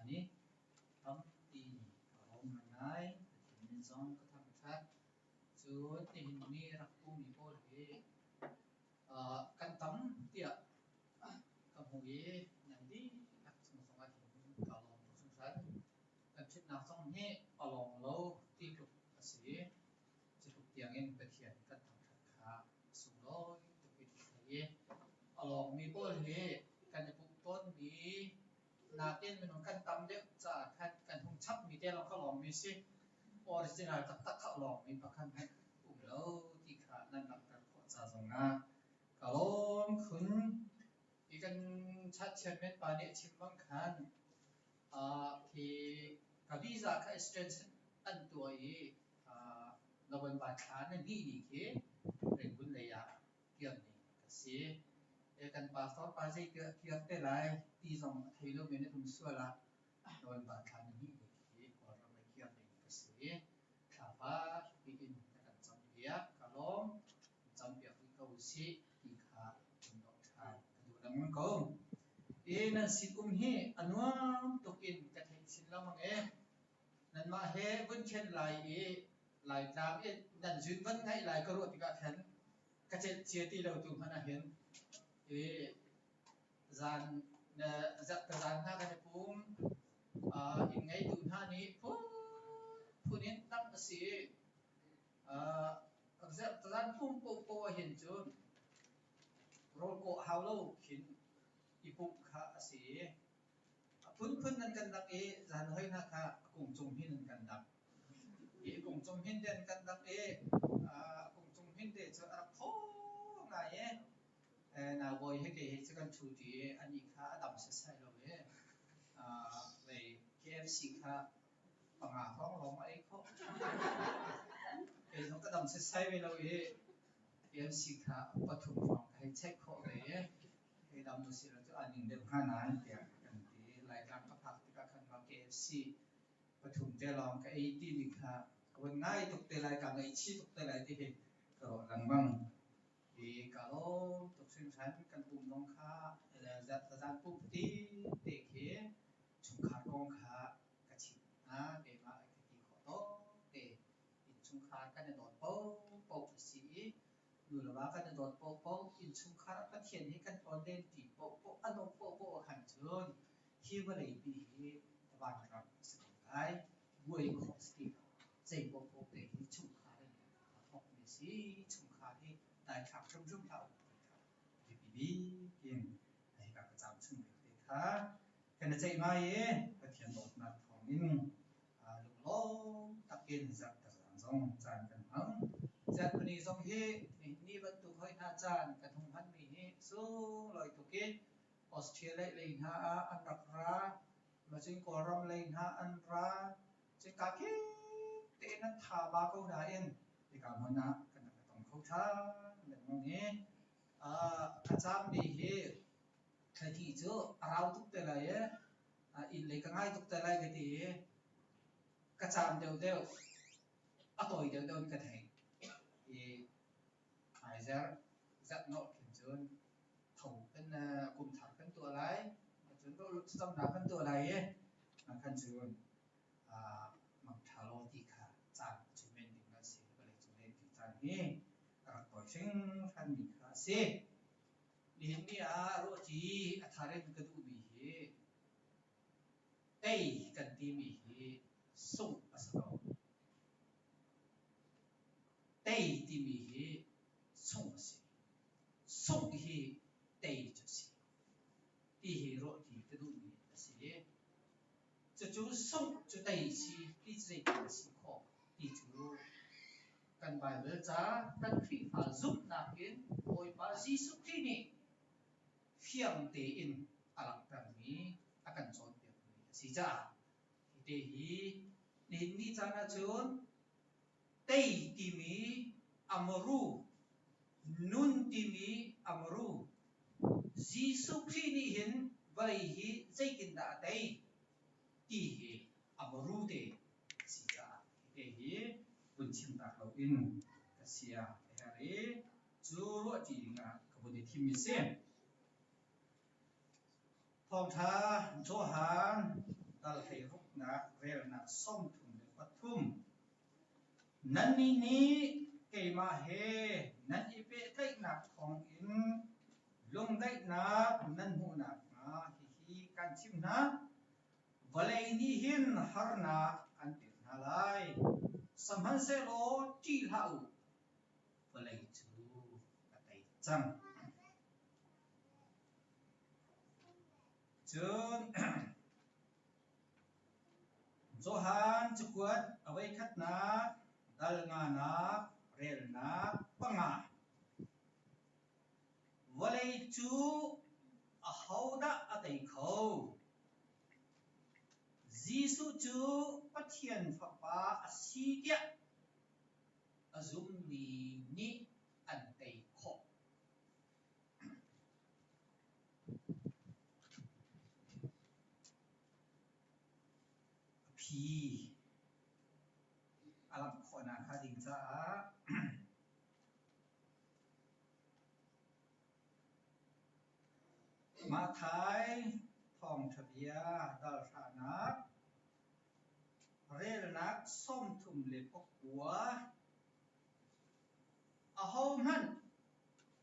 ṭhan i tampi ka lawm ngaingai. Pathian min zong ka thangṭhat. Cun nihin ni rak pumi pawl hi kan tam tiah ka hmuh i nan dihlak cung zongah hin kaa lawm tuk hringhran. Kan ṭhutnak zong hi a lawng lo ti tluk a si. Cutluk tiangin Pathian kan thangṭhat kha a sunglawi tuk i ka thei i a lawngmi pawl hi kan i pumh tawnmi nakin minung kan tam deuh caah khan kan hung chapmi te lawng kha lawngmi si. Original taktak kha a lawngmi pakhat hmanh um lo ti kha nan langhter khawh ca zongah ka lawm khun. Hi kan chat chairman pa nih a chim bang khan khi ka visa kha extension an tuah i November thla na hnih ni khi Rangoon lei ah kir ding ka si. Kan pastor pa zei tiah kir te lai ti zong a thei lomi na um sual ah November thla na hnih ni khi Kawlram lei kir ding ka si. Thlapa piin na kan campiak ka lawm. Campiak rih ko usih ti kha kan dawh ṭhan ka duh lengmang ko. I nan sin um hi a nuam tuk in ka theih chin lengmang e. Nanmah he vun ṭhen lai i Laitlang i nan zun van ngaih lai ka ruah tikah khan ka celh cia ti lo tu hmanh ah hin i zan ka zan hna kan i pum inn ngeitu hna nih phunphun in dangh a si i zan pum paohpaoh ah hin cun rawl kawh hau lo khin i pumh kha a si i A phunphun nan kan dak i zan hoi hna kha a kung cung hin an kan dak. Hi a kung cung hin te an kan dak i a kung cung hin te cu a rak thaw ngai i naubawi he kei he cu kan ṭhu ṭi i anih kha a dam setsai lo i vei KFC kha panga hrawng lawng a ei khawh. Kei zong ka dam setsai ve lo i KFC kha pathum hrawng ka hei check khawh ve i Hei dam usih law cu aa ning deuh hnga nain tiah kan ti. Laitlang ka phak tikah khan ma KFC pathum te lawng ka ei timi kha ka vun ngai tuk te lai, kaa ngaihchih tuk te lai ti hi ka ruah lengmang. I ka lawm tuk hringhran. Kan pum zong kha zan pum ti te khi chungkhar kong kha ka chimh hna. Keimah ka ti khawh tawk te innchungkhar kan i dawt paohpaoh a si i Nu le va kan i dawt paohpaoh, innchungkhar ah Pathian hi kan tlawnlen ṭi paohpaoh, a dawt paohpaoh ah khan cun hi vawleipi hi vanram a si ko lai. Buai khawh a si ti lo. Zei paohpaoh te hi chungkhar in aa thawkmi a si. Chungkhar hi daithlak hrimhrim hlah u ti kha a biapi bik in hika ka caam chung vialte kha kan i ceihmai i Pathian dawtnak thawngin lunglawm takin zarhter zong caan kan hmang. Zarhpini zong hi ni bantuk hoi hna caan kan hung hmanmi hi sunglawi tuk i Australia lei hna ah an rak ra, macun Kawlram lei hna an ra, cun ka kip tein an tha ba ko nain hika hmun ah kan rak i tong kho ṭhan lengmang i a caammi hi thlahnih cu a rau tuk te lai i inn lei ka ngai tuk te lai ka ti i ka caam deuhdeuh, a tawi deuhdeuh in ka theih i hmaizarh zarhnawh khin cun tho kan kum thar kan tuah lai, cun rawlulh thlacamnak kan tuah lai i khan cun mangṭha law ti kha caan cu men ding a si. Vawleicung lenti caan hi a rak tawi hringhranmi kha a si. Nihin ni ah ruahṭi a thar in ka duhmi hi tei kan timi hi sungh a si ko. Tei timi hi sungh a si. Sungh hi tei cu a si. Ti hi ruahṭi ka duhmi a si. Cucu sungh cu tei si ti cu zeitin a si khawh ti cu kan Baibal ca kan Khrihfa zumhnak in Bawipa Jesuh Khrih nih fiang tein a langhtermi a kan cawnpiakmi a si caah hi te hi nihin ni caan ahcun tei timi amaru nun timi amaru Jesuh Khrih nih hin vawlei hi zeitindah a tei ti hi amaru te a si caah hi te hi vun chim tak loin ka sia a herh i cu ruahṭi dingah ka vun i thim i si. Thawngṭha Johan Dal 16nak relnak 33. Nannih nih keimah he nan i pehtlaihnak thawngin lungdaihnak nan hmuh nakhnga hihi kan chimh hna. Vawlei nih hin harnak an pek hna lai. Sihmanhsehlaw ṭih hlah u, vawlei cu a tei cang. Cun Johan cakuat a voikhatnak dal nganak relnak panga. Vawlei cu ahodah a tei kho? Jesuh cu Pathian Fapa a si tiah a zummi nih an tei khawh. A phi a langh khawhnak hnga ding caah Matthai thawngṭha bia dalhrahnak relnak 39. Ahohmanh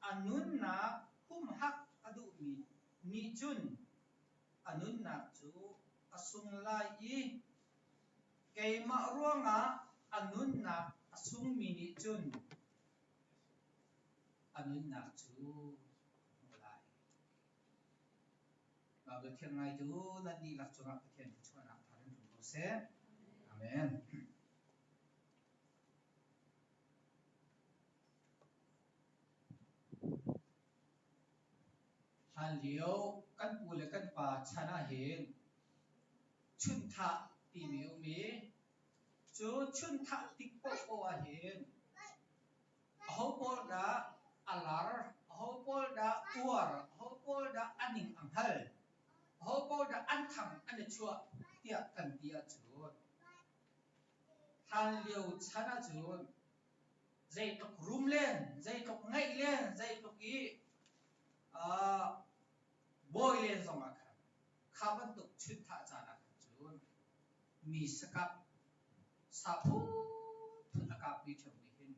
a nunnak humhak a duhmi nih cun a nunnak cu a sung lai i keimah ruangah a nunnak a sungmi nih cun a nunnak cu a hmuh lai. Baibal thiang ngaitu nan dihlak cungah Pathian thluachuahnak thar in tlung ko seh. Amen. Hlanlio kan pu le kan pa chan ahhin chunthah timi a um i cu chunthah tik paohpaoh ahhin aho pawl dah a lar, aho pawl dah uar, aho pawl dah a ning a hngal, aho pawl dah an thang an i chuah tiah kan ti ahcun Hlanlio chan ahcun zeitluk rum len, zeitluk ngeih len, zeitluk i bawi len zongah khan kha bantuk chunthah caan ah khan cun mi sakap sa phunphun a kapmi ṭheo nih hin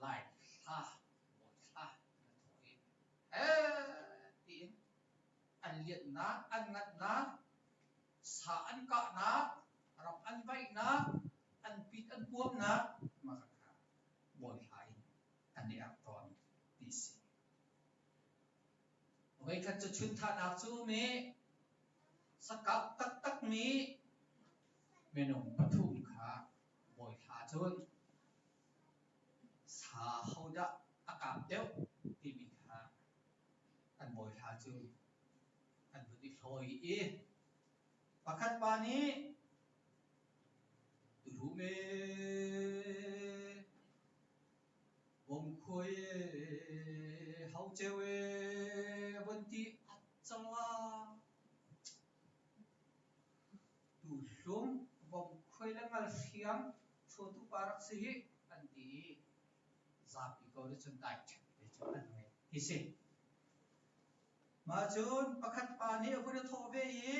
Lai hla, bawi hla an i thawh i heh tiin an lianhnak, an nganhnak, sa an kahnak, ram an vaihnak, an pit an puamnak mah kha bawi hla in an i erh tawn ti si. Voikhat cu chunthahnak cu mi sakap taktakmi minung pathum kha bawi hla cun sa hodah a kap deuh timi kha an bawi hla cu an vun i hlawi i pakhat pa nih tuhlum ee Bawmkhuai ee hauceu ee von ti a cang la. Tuhlum Bawmkhuai le ngalhriang hruatu pa rak si hih an ti i zapi ko le cun dai ṭhep te cun an ngei ti si. Mah cun pakhat pa nih a vun i thawh ve i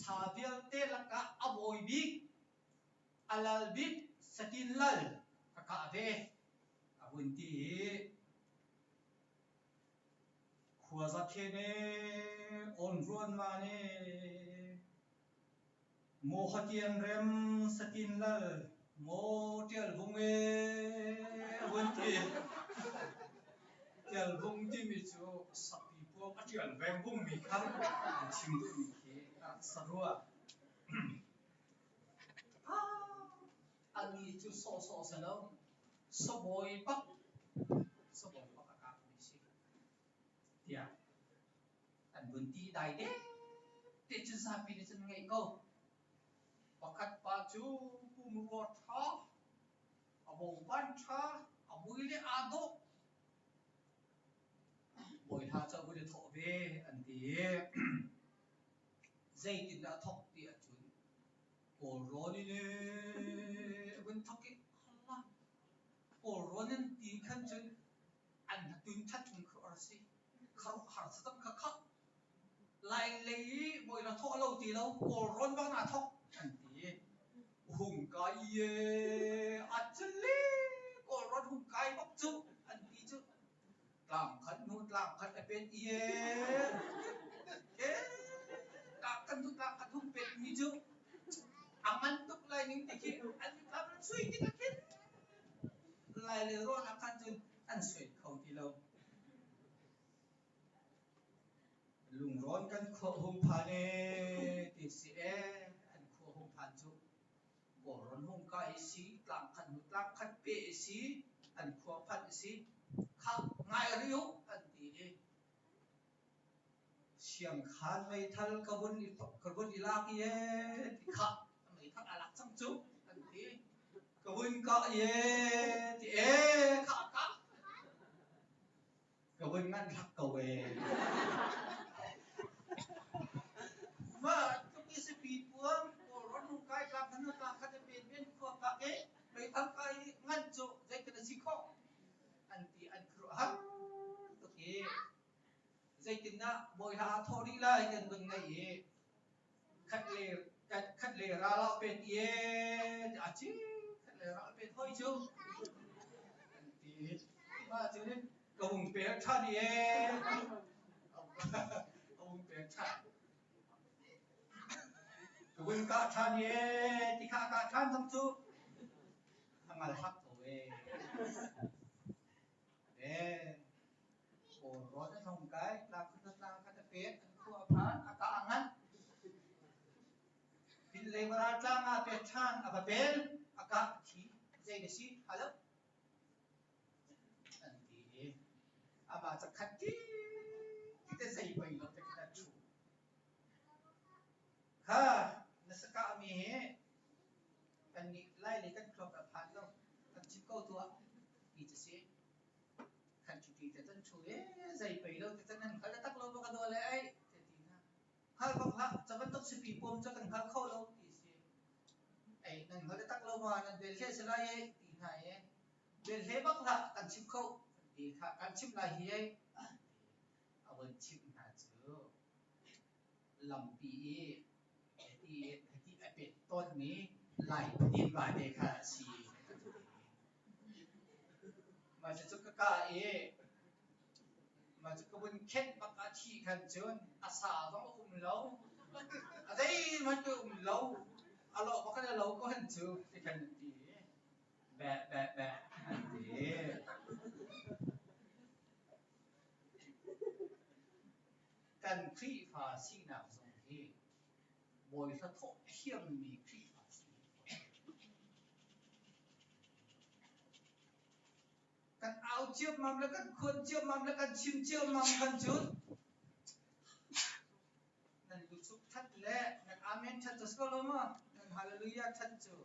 sa vialte lakah a bawi bik, a lal bik satin lal ka kah ve a vun ti i khuaza khen ee awn ruan man ee Maw hatian rem satin lal maw ṭial vung ee a vun ti. Ṭial vung timi cu sapi puak a ṭial veng vungmi kha an chim duhmi khi a rak sa rua. Ani cu sawhsawh si lo, sabawi bak, sabawi bak a kapmi si tiah An vun ti dai te cun zapi nih cun ngeih ko. Pakhat pa cu pumrua ṭha, a bawngban ṭha, a mui le aa dawh. Bawi hla cu a vun i thawh ve an ti i zeitindah a thawk ti ahcun Kawlrawn in a vun thawk i Allah Kawlrawn in ti khan cun an hnatun ṭhat hung khi a si. Lai lei i bawi na thawh lo ti lo, Kawlrawn bak naa thawk an ti. Hung kai e, a cili Kawlrawn hung kai bak cu an ti cu. Tlang khat hnu tlang khat a pet i e. E, tlang khat hnu tlang khat hung pet mi cu a ngan tuk lai ning ti khi an mitthlam an sui tik ah khin lai le rawn ah khan cun an sui kho ti lo. Lungrawn kan khua hung phan ee ti si ee an khua hung phan cu Kawlrawn hung kai i si tlang khat hnu tlang khat pe i si an khua phanh i si khah ngai rih u an ti i Siangkhan meithal ka vun i lak i ee ti khah meithal a lak cang cu an ti ka vun kah i ee ti ee khah kah Ka vun nganh hlak ko ee. Mah tluk i sipi puang Kawlrawn hung kai tlang khan tlang khat a pen men khua phak i meithal kai i nganh cu zeitin a si khawh an ti an khuaruahhar tuk i zeitindah bawi hla aa thawh rih lai kan vun ngaih i khat le khat le ral ah pet i a ci khat le ral pet hoi cu an ti mah cun ka hung pek ṭhan i ka hung pek ṭhan ka vun kah ṭhan i ti kha kah ṭhan zong cu a ngal hak ko e e Kawlrawn an hung kai, tlang tlang khat a pet, an khua a phan, a kah a nganh. Pinlei varal tlang ah pet ṭhan, a va pel, a kah a thi. Zei na si? Halo. An ti i amah ca khat ti te zei pei lo te khan a ṭhu. Kha na sakah mi hi kan nih lai le kan thluak a phan lo, kan chim ko tuah ti cu si. Khan cuti te cun ṭhu e zei pei lo te cun nan hngal taktak lo maw ka daw le ai te ti hna. Hngal bak hlah, ca bantuk sipi puam cu kan hngal kho lo ti si. Ei nan hngal taktak lo maw nan bel hle si lai e ti hna e. Bel hle bak hlah kan chim kho ti kha kan chim lai hi ei a von chimh hna cu lampi i hiti hiti a pet tawnmi Lai tiva te kha a si. Mah cucu ka kah i mah cu ka vun khenh bak ah thi khan cun a sa zong a um lo, a zeihmanh ka um lo, a lawh bak in a lo ko hen cu ti khan an ti i beh beh beh an ti. Kan Khrihfa sinak zong hi Bawi hlathawh thiammi Khrihfa si. Kan au ciammam le kan khuan ciammam le kan chim ciammam kan cun nan luchuk that le nan amen that cu si ko lo maw? Nan hallelujah that cu.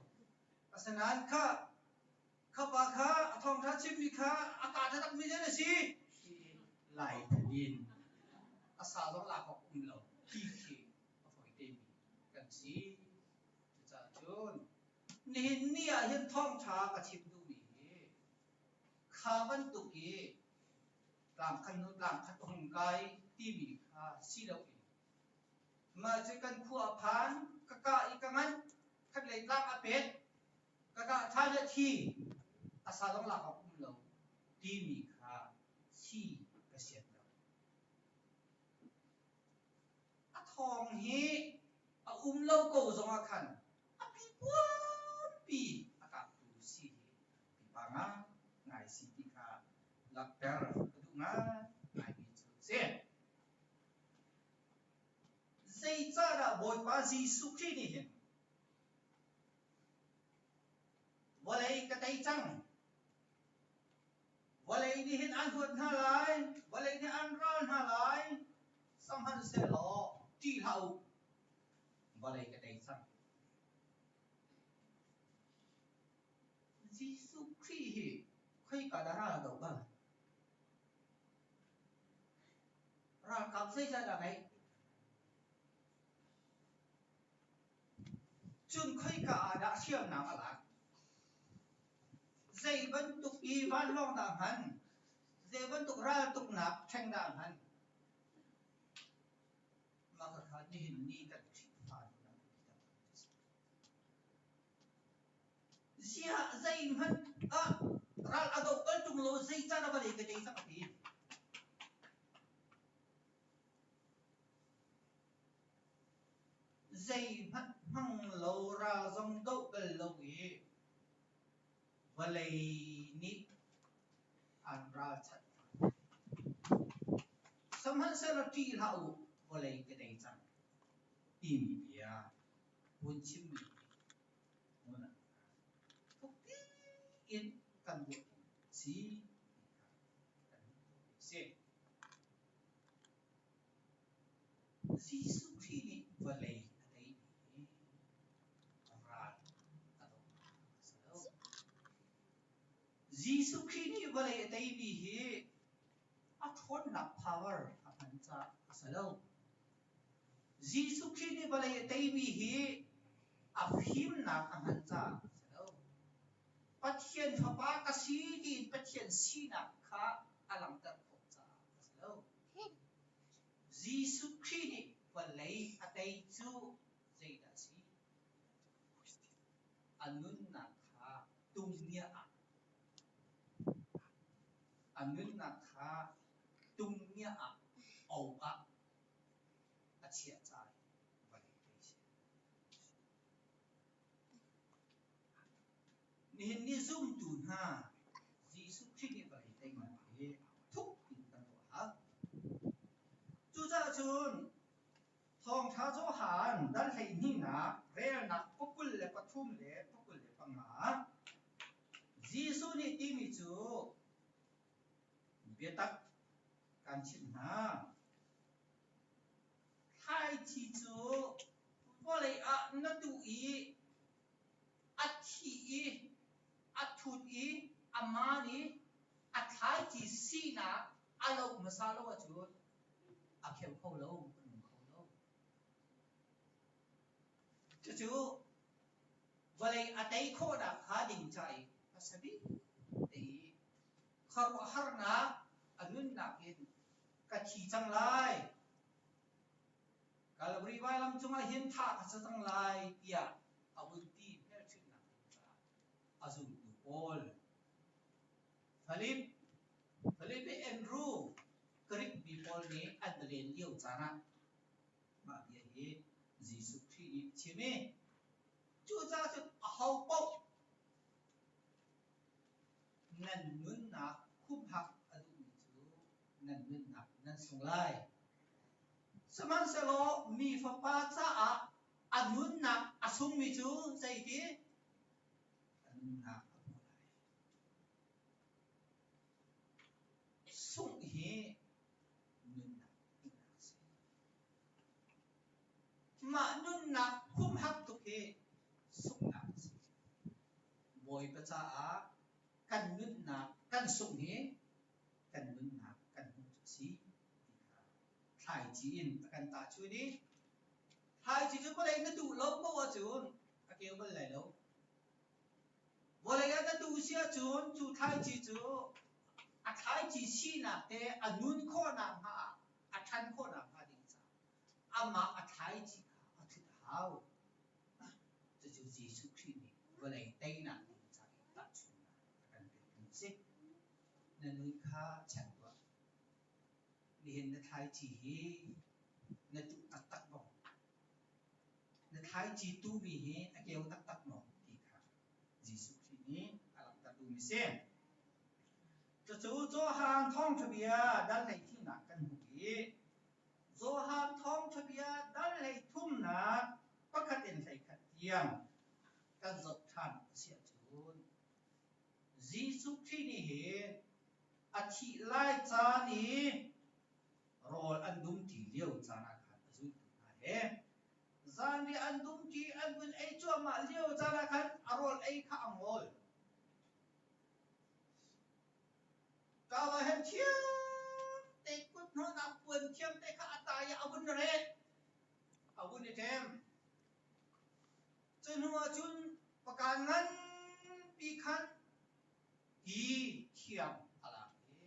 Asinain kha kha pa kha a thawngṭha chimmi kha a kaa taktakmi zen a si ti lai in a sa zong lak awk um lo ti khi a fawi temi kan si. Cucaah cun nihin ni ah hin thawngṭha ka chim duhmi hi kha bantuk i tlangkhat hnu tlangkhat a hung kai timi kha si loin mah cu kan khua a phan ka kah i ka nganh khatlei tlang a pet ka kah ṭhan a thi a sa zong lak awk um lo timi kha si ka sian lo. A thawng hi a um lo ko zongah khan a pipuampi a kaptu si hi pipa ngai si ti kha langhter ka duh ngaingaimi cu a si. Zeicahdah Bawipa Jesuh Khrih nih hin vawlei ka tei cang Vawlei nih hin an huat hna lai, vawlei nih an ral hna lai, sihmanhsehlaw ṭih hlah u, vawlei ka tei cang. Jesuh Khrih hi khoika dah ral a doh bal? Ralkap zeizat dah ngeih? Cun khoika ah dah hriamnam a lak? Zei bantuk i vanlawng dah hman? Zei bantuk raltuknak ṭheng dah hman? nihin ni kan Khrihfa nun ah biapi taktak a si. Ziah zeihmanh ah ral a doh bal ṭung lo zeicah na vawlei ka tei cang a ti. Zeihmanh hmang lo ral zong doh bal lo i vawlei nih an ralchanh hna. Sihmanhsehlaw ṭih hlah u, vawlei ka tei cang timi bia hun chimmi hi hmun ah thuk in kan ruah ding a si ti kha kan hmuh khawhmi a si. Jesuh Khrih nih vawlei a teimi hi ral a dohnak a si lo. Jesuh Khrih nih vawlei a teimi hi a ṭhawnnak power a hman caah a si lo. Jesuh Khrih nih vawlei a teimi hi a fimnak a hman caah a si lo. Pathian Fapa ka si tiin Pathian sinak kha a langhter khawh caah a si lo. Jesuh Khrih nih vawlei a tei cu zeidah a si? A nunnak kha tungnia ah a nunnak kha tungnia ah o ah a chiah caah vawlei tei a si. Nihin ni zumtu hna Jesuh Khrih nih vawlei teinak hi thuk in kan ruah a hau. Cucaah cun Thawngṭha Johan dal hleihnihnak relnak pakul le pathum le pakul le panga Jesuh nih timi cu biatak kan chimh hna. Thlaici cu vawlei ah na tuh i a thi i a thut i a maan i a thlaici sinak a loh hmasa lo ahcun a kheu kho lo, a nung kho lo. Cucu vawlei a tei khawhnak hnga ding ca i hmasa bik te i khuaruahharnak a nunnak in ka thi cang lai. Kalvari vailam cungah hin thah ka si cang lai tiah a vun ti hmelchunhnak ding caah a zultu pawl Philip, Philip le Andrew Greek mi pawl nih an va len lio caan ah mah bia hi Jesuh Khrih nih a chim i cucaah cun ahopaoh Nan nunnak humhak a duhmi cu nan nunnak nan sung lai. Sihmanhsehlaw mi Fapa caah a nunnak a sungmi cu zeiti? A nunnak a hmu lai. Sungh hi nunnak duhnak a si. Mah nunnak humhak tuk hi sunghnak a si. Bawipa caah kan nunnak kan sungh hi kan nunnak kan hmuh cu a si ti kha thlaici in a kan tahchun i thlaici cu vawlei na duh lo paoh ahcun a keu bal lai lo. Vawlei ah na duh si ahcun cu thlaici cu a thlaici sinak te a nun khawhnak hnga ah a ṭhan khawhnak hnga ding caah amah a thlaici kha a ṭhut a hau. Cucu Jesuh Khrih nih vawlei teinak ding ca i tahchunhnak a kan pekmi a si. Na nun kha check tuah. Nihin na thlaici hi na tuh taktak maw? Na thlaici tuhmi hi a keu taktak maw? ti kha Jesuh Khrih nih a langhter duhmi a si. Cucu Johan thawngṭha bia dal hleithumnak kan hmuh i Johan thawngṭha bia dal hleithumnak pakhat in hleikhat tiang kan zoh ṭhan a si ahcun Jesuh Khrih nih hin a thih lai caan i rawl an dumṭi lio caan ah khan a zultu hna he zanriah an dumṭi an vun ei cuahmah lio caan ah khan a rawl ei kha a ngol. Kau ah hin thiam te kut hnawhnak puan thiam te kha a tai ah a vun reh, a vun i ṭem. Cu hnu ah cun pakan nganpi khan ti thiang a lak i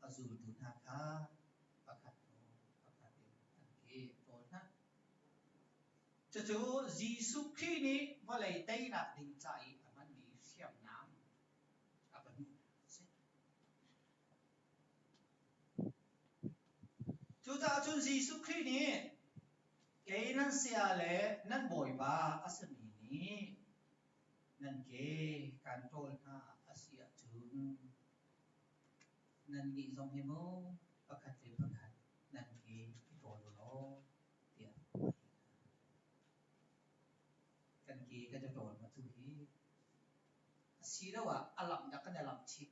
a zultu hna kha pakhat hnu pakhat in an ke. Cucu Jesuh Khrih nih vawlei teinak ding ca i a hmanmi hriamnam a pahnihnak a si. Cucaah cun Jesuh Khrih nih kei nan saya le nan Bawipa a simi nih nan ke kaan ṭawl hna a si ahcun nannih zong hi mu pakhat le pakhat nan ke i ṭawl u law tiah a ti hna. Kan ke kan i ṭawl ma tu hi asiloah a lamh dah kan i lamh chih.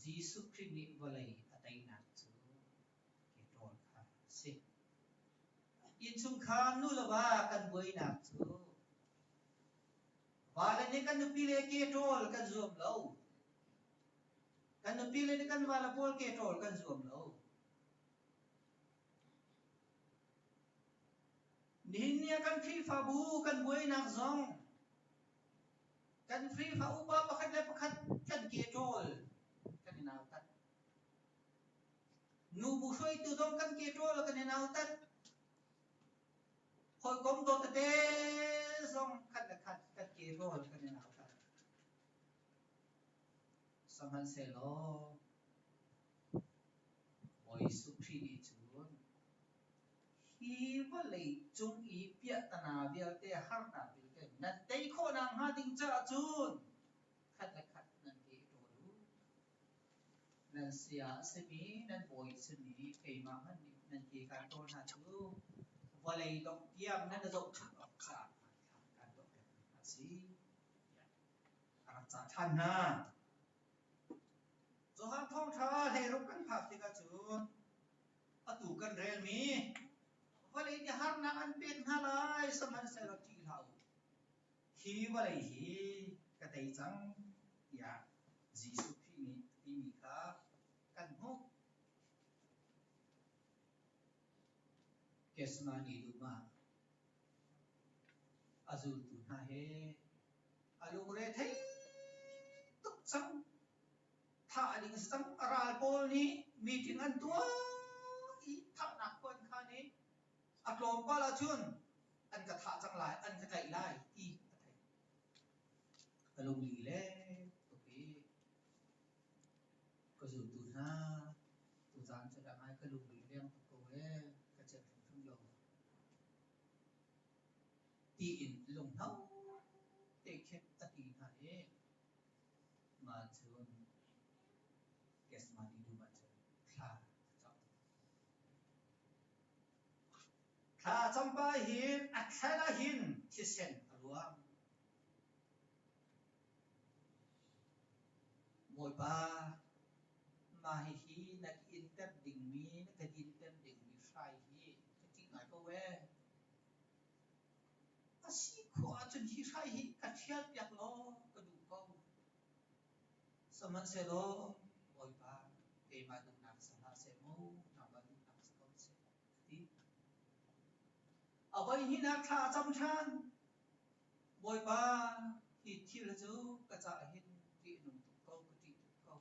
Jesuh Khrih nih vawlei a teinak cu ke ṭawl kha a si. Innchungkhar nu le va kan buainak cu vale nih kan nupile ke ṭawl kan zuam lo. Kan nupile nih kan vale pawl ke ṭawl kan zuam lo. Nihin ni ah kan Khrihfabu kan buainak zong kan Khrihfa upa pakhat le pakhat kan ke ṭawl kan i nautat. Nubu hruaitu zong kan ke ṭawl kan i nautat. Hawikom dawt tete zong khat le khat kan ke ṭawl kan i nautat. Sihmanhsehlaw Bawi Jesuh Khrih nih cun hi vawlei cung i piahtana vialte harnak vialte nan tei khawhnak hnga ding caah cun khat le khat nan ke i ṭawl u. Nan saya a simi, nan bawi a simi keimah hmanh nih nan ke kaan ṭawl hna cu vawlei dongh tiang nan i zohchunh awk caah hmanthlak kaan tuahpiak hna a si tiah a rak cah ṭhan hna. Johan Thawngṭha hleiruk kan phak tikah cun atu kan relmi vawlei nih harnak an pek hna lai sihmanhsehlaw ṭih hlah u. Hi vawlei hi ka tei cang tiah Jesuh Khrih nih a timi kha kan hmuh. Gethsemane dum ah a zultu hna he a lungre thei tuk cang. Thah ding si cang. A ral pawl nih meeting an tuah i thahnak kuan kha nih a tlawmpal ahcun an ka thah cang lai, an ka tlaih lai ti a theih. Ka lungli le tuk i ka zultu hna tuzaan cu dah ngai ka lungli leng tuk ko ee, ka celh hrimhrim lo. Tiin lunghno te khin a ti hna i mah cun Gethsemane dum ah cun thla a cam. Thla a cam pah hin a thlan ah hin thisen a luang. Bawipa, mah hihi na ka inter dingmi, na ka dinter dingmi hrai hi ka ṭih ngai ko ee. A si khawh ahcun hi hrai hi ka ṭhialpiak law ka duh ko. Sihmanhsehlaw Bawipa, keimah duhnak si hlah seh mu, nangmah duhnak si ko seh, a ti. A voihnihnak thla a cam ṭhan. Bawipa, hi thil cu ka caah hin ṭih a nung tuk ko, ka ṭih tuk ko.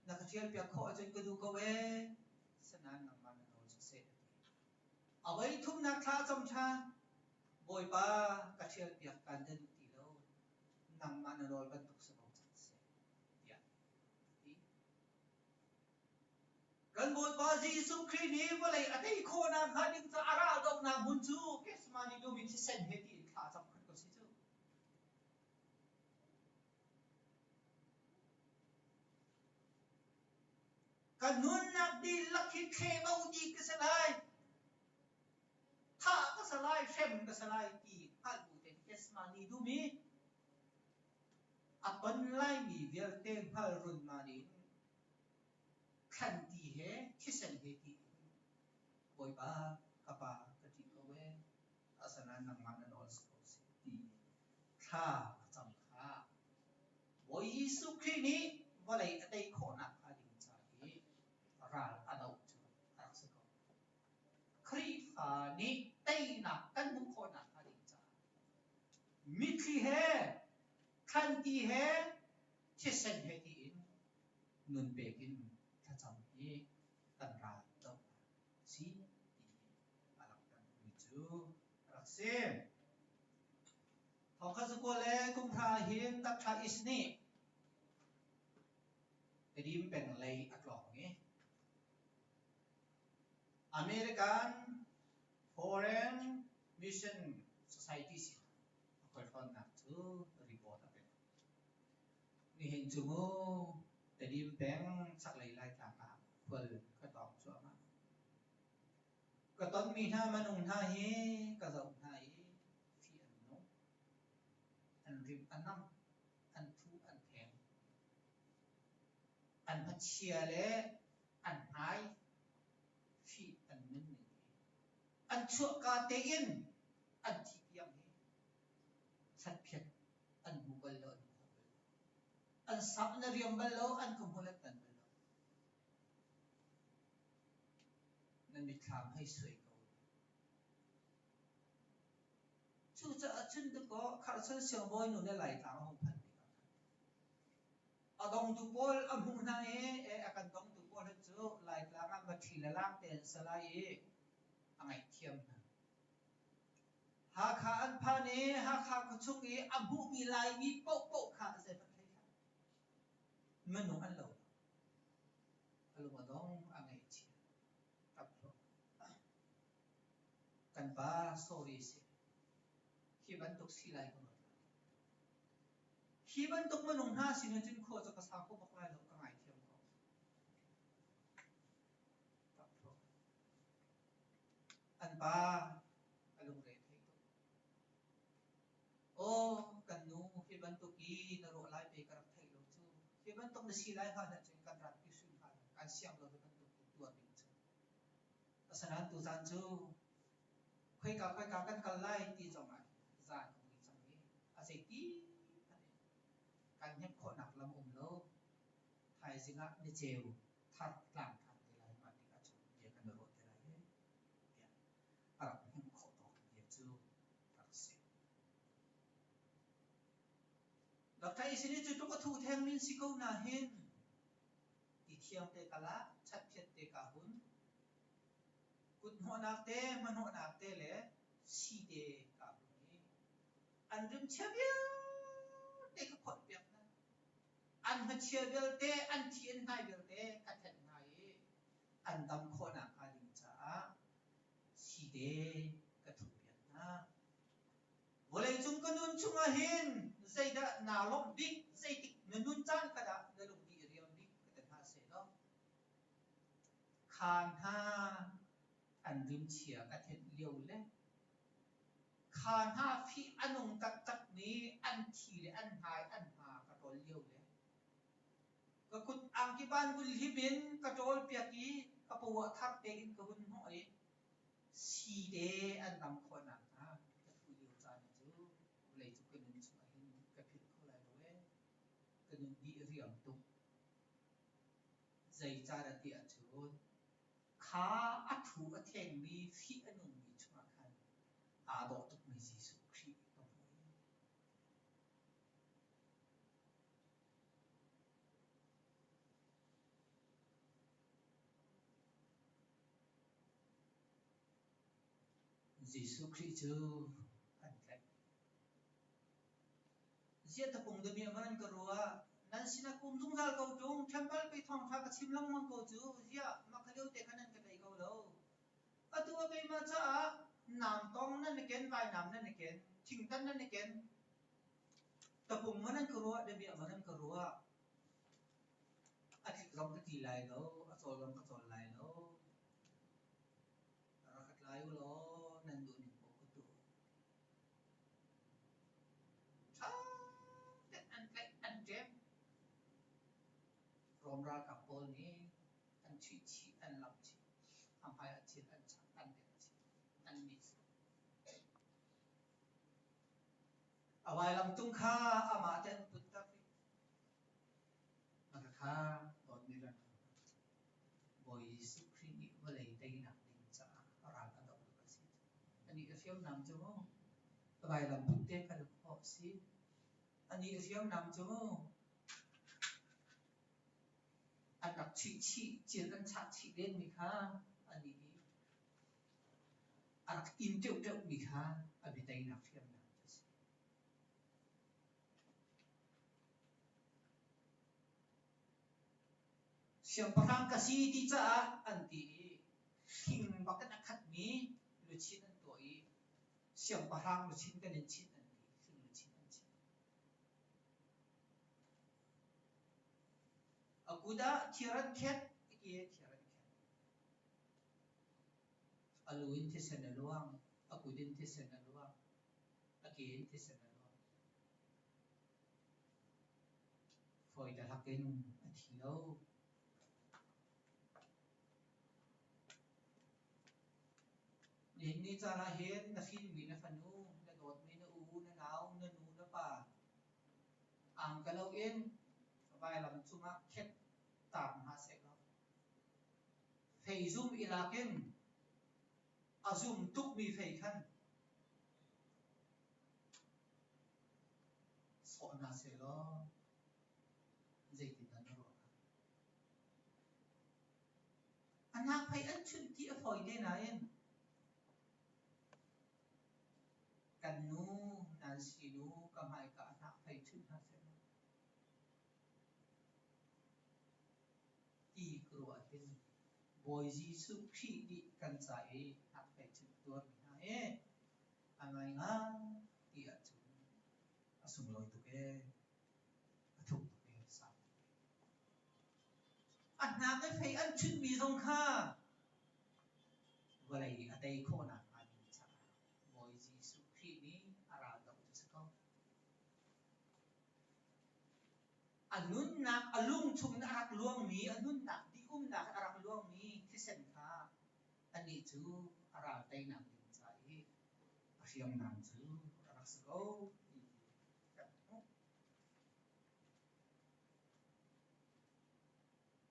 Na ka ṭhialpiak khawh ahcun ka duh ko ee, sinain nangmah na nawl siseh, a ti. A voithumnak thla a cam ṭhan. Bawipa, ka ṭhialpiak kaan na duh ti lo. Nangmah na nawl bantuk si ko cang seh, tiah a ti. Kan Bawipa Jesuh Khrih nih vawlei a tei khawhnak hnga ding caah a ral dohnak hmun cu Gethsemane dum i thisen he tiin thla a cam khat ko si cu. Ka nunnak dihlak hi thlebo dih ka si lai. Thah ka si lai, hrem ka si lai ti hngalh bu tein Gethsemane dum i a ton laimi vialte hngal runman in thlanti he thisen he ti in Bawipa ka pa ka ṭih ko ee asinain nangmah na nawl si ko seh ti thla a cam kha Bawi Jesuh Khrih nih vawlei a tei khawhnak hnga ding ca i ral a doh cu a rak si ko. Khrihfa nih teinak kan hmuh khawhnak hnga ding caah mitthli he thlanti he thisen he tiin nun pek in thlacam hi kan ral dohnak a si ti hi a langhter. cu rak si. Thawngkha zakua le kum hra hin Dr. East nih Tedim peng lei a tlawng i American Foreign Mission Society sin a khualtlawnnak cu report a pek. Nihin cu mu Tedim peng chaklei Laitlang ah khual ka tlawng cuahmah. Ka tonmi hna minung hna hi ka zoh hna i fih an nung. An rim a nam, an thu an theng. An hmachia le an hnai fih an nun ning hi an chuahka tein an thih tiang hi chatphiat an hmu bal lo, an hmu kho bal lo. An sam na riam bal lo, an ka hmul an tan bal lo. Na mitthlam hei suai ko. Cucaah cun dakaw Kharchan siangbawi nu le Laitlang a hung phanh tikah khan a dongtu pawl a hmuh hna i a kan dongtu pawl hi cu Laitlang ah maṭhi le laang te an si lai i a ngaihthiam hna. Hakha an phan i Hakha khuachung i a hmuhmi Laimi paohpaoh kha zeihmanh thei hlah. Minung an lo lo. A lung a dong, a ngaihchia. Ṭap hlah. Kan pa sorry si. Hi bantuk si lai ka ruat lo. Hi bantuk minung hna sin cun khua cu ka sa kho bak lai lo, ka ngaithiam ko. Ṭap hlah. An pa a lungre thei tuk. Aw, kan nu, hi bantuk i na ruah lai pe ka rak theih lo cu. Hi bantuk na si lai hnga hna cun kan ratpi hrim hnga lo. Kan siang lo hi bantuk in tuar ding cu. Asinain tuzaan cu khoika khoika kan kal lai ti zong ah zaan a mui cang i a zeiti hmanh in kan hnemh khawhnak lam um lo. Thaizing ah niceu thar tlang ṭhan te lai mah tikah cun bia kan i ruah te lai he tiah a rak hnemh khawh tawk bia cu rak si. Dr. Isini cu tluk a thu theng min si ko na hin ti thiang te kala chatphiat te ka hun kut hnawhnak te hmahnawhnak te le si te ka hun i an rimchia vialte ka khonh piak hna. An hmachia vialte, an thi an hnai vialte ka thenh hna i an dam khawhnak hnga ding caah si te ka thuh piak hna. Vawleicung ka nun chungah hin zeidah naa lawmh bik, zeitik na nun caan kha dah na lung dih riam bik ka ti hna sehlaw, kha hna an rimchia ka thenh lio le kha hna fih a nung taktakmi an thi le an hnai an hma ka ṭawl lio le ka kut angki ban vun hlim in ka ṭawl piak i ka paw thar tein ka hun hnawh i si te an dam khawh nakhnga ka thuh lio caan cu vawlei cu ka nun chungah hin ka philh kho lai lo ee. Ka nun dih riam tuk. Zeicahdah ti ahcun kha a thu a thengmi fih a nungmi chungah khan aa dawh tukmi Jesuh Khrih ka hmuh i Jesuh Khrih cu an tlaih. Ziah tapung damiah maw nan ka ruah? Nan sinah ka um zungzal ko ṭung. Ṭhempal pei thawngṭha ka chim lengmang ko cu. Ziah mah kha lio te khan nan ka tei ko lo. Atu ah keimah caah namtong nan i ken, vainam nan i ken, thingtan nan i ken. Tapung maw nan ka ruah, damiah maw nan ka ruah? A tlik zong ka tli lai lo, a cawl zong ka cawl lai lo. Rak ka tlai u law nan duh ning paoh ka tuah u. Ṭha tein an tlaih, an ṭem. Rom ralkap pawl nih an chuih chih, an lamh chih, a hmai ah thil an chak, an velh chih, an mit. A vailam tung kha amah te an putter rih. Khakha dawtmi ran Bawi Jesuh Khrih nih vawlei teinak ding caah ral a doh a si. Anih a hriamnam cu mu vailam put te kha lung a si. Anih a hriamnam cu mu an rak chuih chih, cil an chah chih lenmi kha anih hi. A rak in ṭeuhṭeuhmi kha a biateinak hriamnam cu a si. Siangpahrang ka si ti caah an ti i hling bakin a khatmi luchin an tuah i siangpahrang luchin kan in chinh an ti, hling luchin an chinh. A kut ah thir an khet, a ke ah thir an khet. A lu in thisen a luang, a kut in thisen a luang, a ke in thisen a luang. Fawi tahlak in a thi lo. Nihin ni caan ah hin na hrinmi na fanu, na dawtmi na u, na nau, na nu, na pa angka loin vailam cungah khet taar hna sehlaw fei zum i lak in a zum tukmi fei khan sawh hna sehlaw zeitindah na ruah hnga? A hnak-phei an chunh ti a fawi te nain kan nu Nancy nu ka hmaika a hnak-phei chunh hna sehlaw ti ka ruah ahhin Bawi Jesuh Khrih nih kan ca i hnak-phei chunh a tuarmi hna hi a ngaingai ti ahcun a sunglawi tuk ee, a thuk tuk ee, a sau tuk ee. A hnak i fei an chunhmi zong kha vawlei a tei khawhnak hnga ding caah Bawi Jesuh Khrih nih a ral doh cu si ko. A nunnak, a lung chungin a rak luangmi, a nunnak dihumnak in a rak luangmi thisen kha anih cu a ral teinak ding ca i a hriamnam cu a rak si ko ti hi kan hmuh.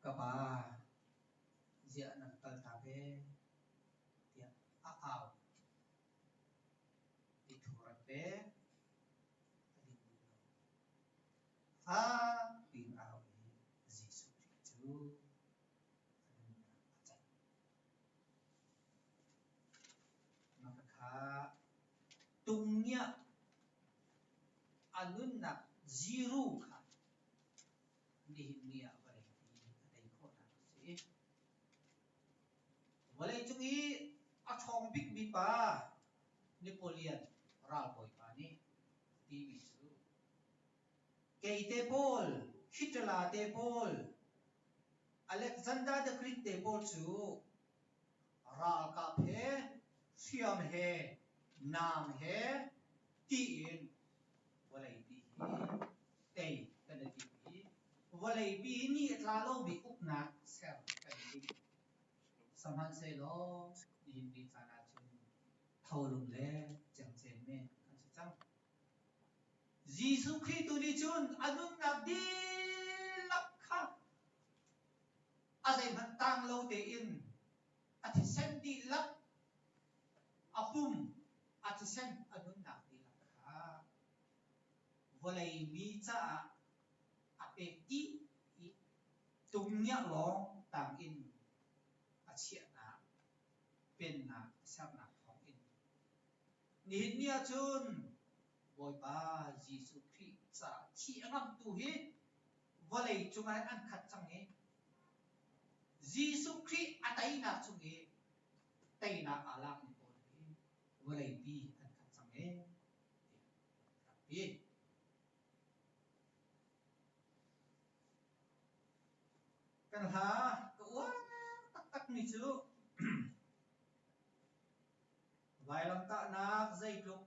Ka pa, ziah na ka kaltak ee tiah a au. Tithur an pek, a ding duh lo. Fak piin a au i Jesuh Khrih cu a nunnak a cat. Mah kha tungngiah a nunnak zero kha nihin ni ah vawleipi a tei khawhnak a si. Vawleicung i a ṭhawng bikmi pa Napoleon ralbawipa nih a timi cu kei te pawl, Hitler te pawl, Alexander the Great te pawl cu ralkap he, hriam he, naam he tiin vawleipi hi tei kan i tim i vawleipi hi ni a tla lomi uknak ser kan i tim. Sihmanhsehlaw nihin ni caan ahcun tholung le cengcen men kan si cang. Jesuh Khrih tu nih cun a nunnak dihlak kha a zeihmanh tang lo tein a thisen dihlak a pum a thisen a nunnak dihlak kha vawlei mi caah a pek dih i tungngiah lawng tang in a chiahnak pennak a sernak thawngin nihin ni ahcun Bawipa Jesuh Khrih caah thih a ngamhtu hi vawlei cungah hin an khat cang i Jesuh Khrih a teinak chung i teinak aa lakmi pawl hi vawleipi an khat cang ee tiah an rak ti. Kan hla ka uar taktakmi cu vailamtahnak zeitluk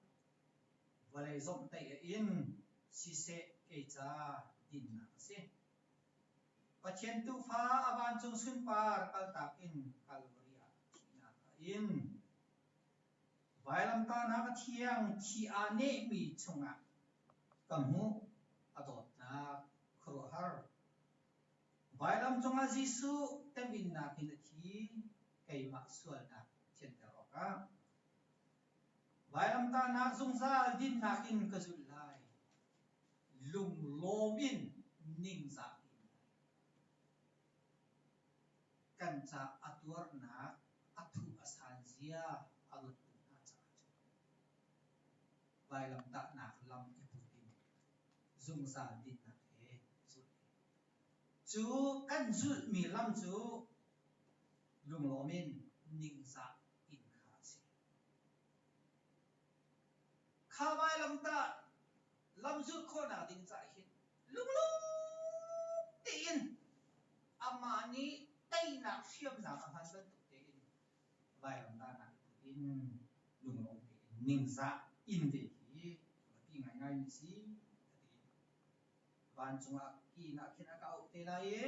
vawlei zomhtaih a in siseh kei ca dinnak a si. Pathian tuufa a vancung sunpar kaltak in Kalvari ah thihnak a in. Vailamtahnak a thiang thi aa nehmi chungah ka hmuh a dawtnak khuaruahhar. Vailam cungah Jesuh teminnak in a thi keimah sualnak thianter awkah. Vailamtahnak zungzal dinnak in ka zulh lai. Lunglawm in ningzah in lai. Kan ca a tuarnak a thuh a san zia a ruat tung lo. Vailamtahnak lam i put in zungzal dinnak he zulh. Cu kan zulhmi lam cu lunglawm in ningzah in kha a si. Kha vailamtah lam zulh khawhnak ding caah hin lunglawm tein amah nih teinak hriamnam a hman bantuk tein vailamtahnak i put in lunglawm tein ningzah in ve hi a biapi ngaingaimi a si a ti. Vancung ah inn ah khin a ka auh te lai i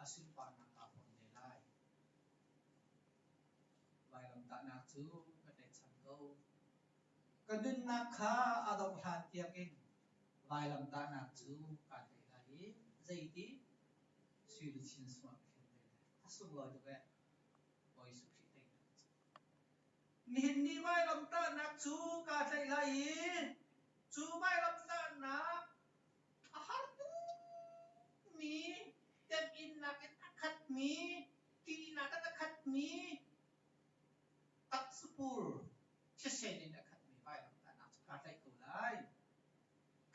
a sunparnak kaa hrawm te lai. Vailamtahnak cu ka tlaihchan ko. Ka nunnak kha a dongh hlan tiangin vailamtahnak cu kaa tlaih lai i zeiti sui luchin sungah ka thlen te lai. A sunglawi tuk ee. Bawi Jesuh Khrih teinak cu. Nihin ni vailamtahnak cu kaa tlaih lai i cu vailamtahnak a har tukmi temhinnak in a khatmi ṭihnak in a khatmi taksapur thisen in a khatmi vailamtahnak cu kaa tlaih ko lai.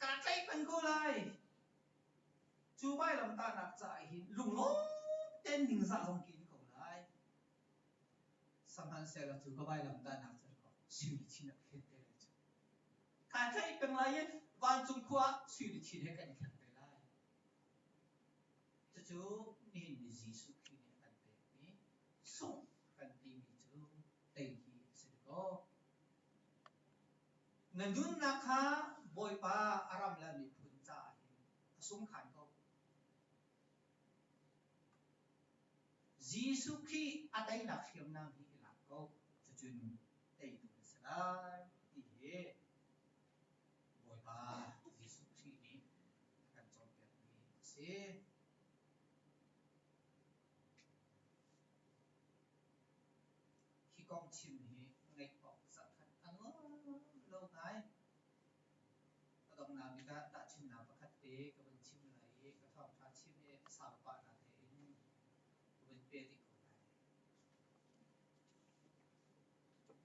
Kaa tlaih peng ko lai. Cu vailamtahnak caah hin lunglawm tein ningzah zong ka in ko lai. Sihmanhsehlaw cu ka vailamtahnak cu sui luchin ah ka thlen te lai cu. Kaa tlaih peng lai i vancung khua ah sui luchin he kan i thleng te lai. Cucu nihin ni Jesuh Khrih nih a kan pekmi sungh a kan timi cu tei hi a si dakaw. Na nunnak kha Bawipa a ram le a miphun caah hin a sungkhan ko. Jesuh Khrih a teinak hriamnam hi i lak ko, cucun teitu na si lai ti hi Bawipa Jesuh Khrih nih a kan cawnpiakmi a si. Hi kong chim hi ngaih awk zakhat a nuam lo ngai. A donghnak bik ah tahchunhnak pakhat te ka vun chim lai i ka thawngṭha chim i a sau pah na tein ka vun pe dih ko lai.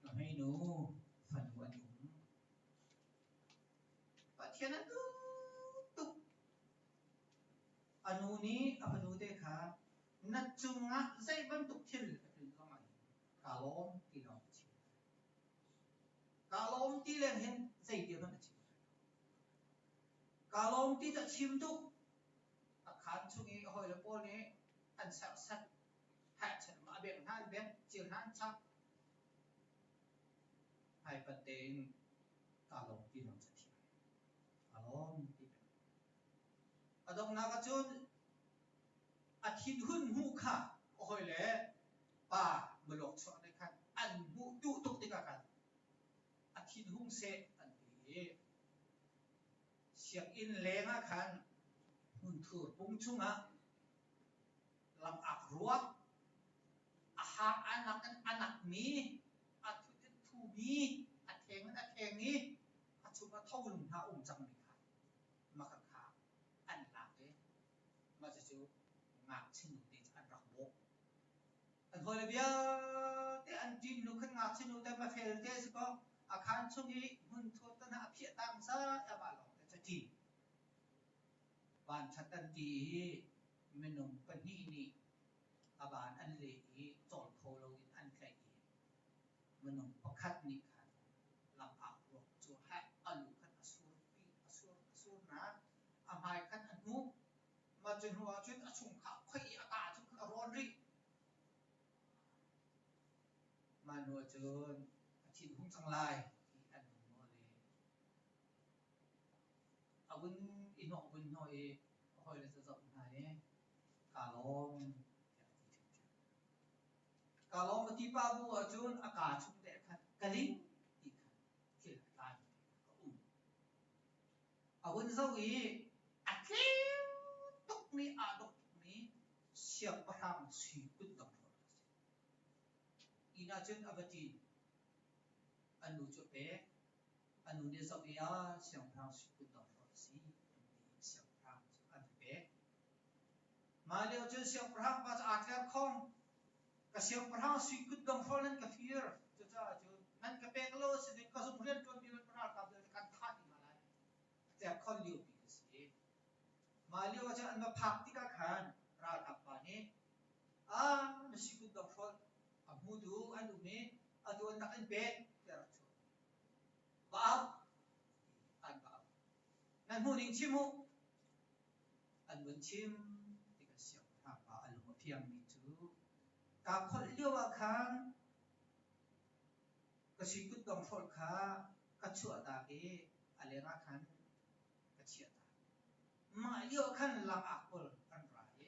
Nuhmeinu fanu an um. Pathian an duh tuk. A nu nih a fanu te kha na cungah zei bantuk thil a tlun zongah hin kaa lawm ti lawng a chim. Kaa lawm ti leng hin zei bia hmanh a chim lai lo. Kaa lawm ti cu a chim tuk. A khaan chung i a hawile pawl nih an serhsat. Hehchan mah a bengh hna an bengh, cil hna an chak. Hmaipat tein kaa lawm ti lawng cu a thiam. Kaa lawm ti peng. A donghnak ahcun a thinhun hmuh kha a hawile pa mulawk chuak nih khan an hmuh duh tuk tikah khan a thinhung seh an ti i sianginn leng ah khan hmunthur pung chungah lam ak ruak a hang anak in anakmi a thut in thumi a theng in a theng i a chungah tholung hna um cangmi kha maka kha an lak i mah cucu ngakchia nute cu an rak bawh. An hawile vialte an ṭin hnu khan ngakchia nute va fel te si kaw a khaan chung i hmunthur te hna a phiah ta hmasa i amah lawng te cu a ṭin. Vanṭhat an ti i minung pahnih nih a van an leh i cawl kho loin an tlaih i minung pakhat nih khan lam ah ruak cu heh a lu khan a surpi a sur a surnak a hmai khan a hnuh. Mah cu hnu ah cun a chung kha a khoih i a kaa cu khan a rawn rih. Mah hnu ah cun a thinhung cang lai ti an vun nawl i a vun i hnawh vun hnawh i a hawile cu a zoh hna i kaa lawm tiah a ti ṭhiamṭhiam. Kaa lawm a ti pah bu ahcun a kaa chung te ah khan ka ling ti khan thil a tlaimi te kha ka um. A vun zoh i a tleu tukmi aa dawh tukmi siangpahrang sui kutdong hrawng a si. Inn ah cun a va ṭin. A nu cu a pek. A nu nih a zoh i ah siangpahrang sui kutdong hrawng a si an ti i siangpahrang cu an va pek. Mah lio cun siangpahrang pa cu aa tler khong. Ka siangpahrang sui kutdong hrawl nan ka fir. Cucaah cun nan ka pek lo a si ding ka zung rianṭuanmi nan ralkap vialte kan thah. Cerhkhon liopi a si. Mah lio ah cun an va phak tikah khan ralkap pa nih ah na si kut dong hrolh a hmutu an um i atu an rak in pek tiah rak chuah. Va au an va au. Nan hmuh ning chim u. An vun chim tikah siangpahrang pa a lung a fiangmi cu kaa kholh lio ah khan ka sui kutdong hrolh kha ka chuahtak i a lengah khan ka chiahtak. Mah lio ah khan langak pawl an ra i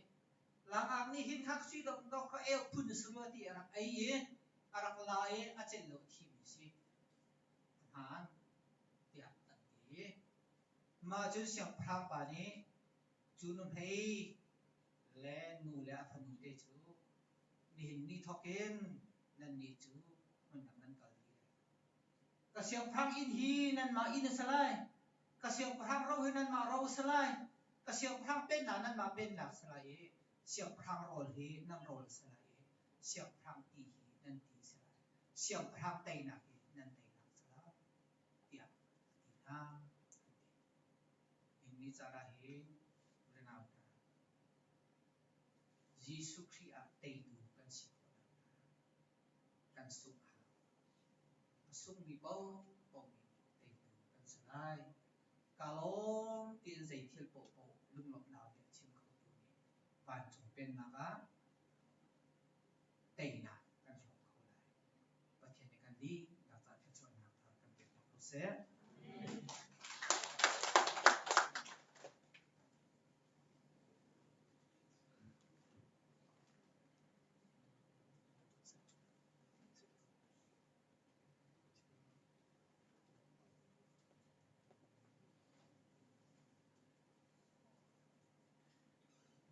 langak nih hin kha sui dongdong kha eu phun a si rua ti a rak ei i a rak la i a celh lo a thimi a si. A hmaan tiah an ti. Mah cun siangpahrang pa nih cu nuhmei le nu le a fanu te cu nihin ni thawkin nannih cu hmundang nan kal ti lai. Ka siangpahrang inn hi nanmah inn a si lai. Ka siangpahrang ro hi nanmah ro a si lai. Ka siangpahrang pennak nanmah pennak a si lai i siangpahrang rawl hi nan rawl a si lai i siangpahrang ti hi nan ti a si lai. Siangpahrang teinak hi nan teinak a si lai tiah a ti hna. An ti. Hi caan ah hin rinau hna, Jesuh Khrih ah teitu kan si khawh nakhnga kan sungh a hau. A sungmi paohpaoh nih teitu kan si lai. Kaa lawm tiin zei thil paohpaoh lunglawmhnak bia a chim khotu nih vancung pennak ah teinak kan hrawm kho lai. Pathian nih kan dihlak caah thluachuahnak thar kan pek ko seh.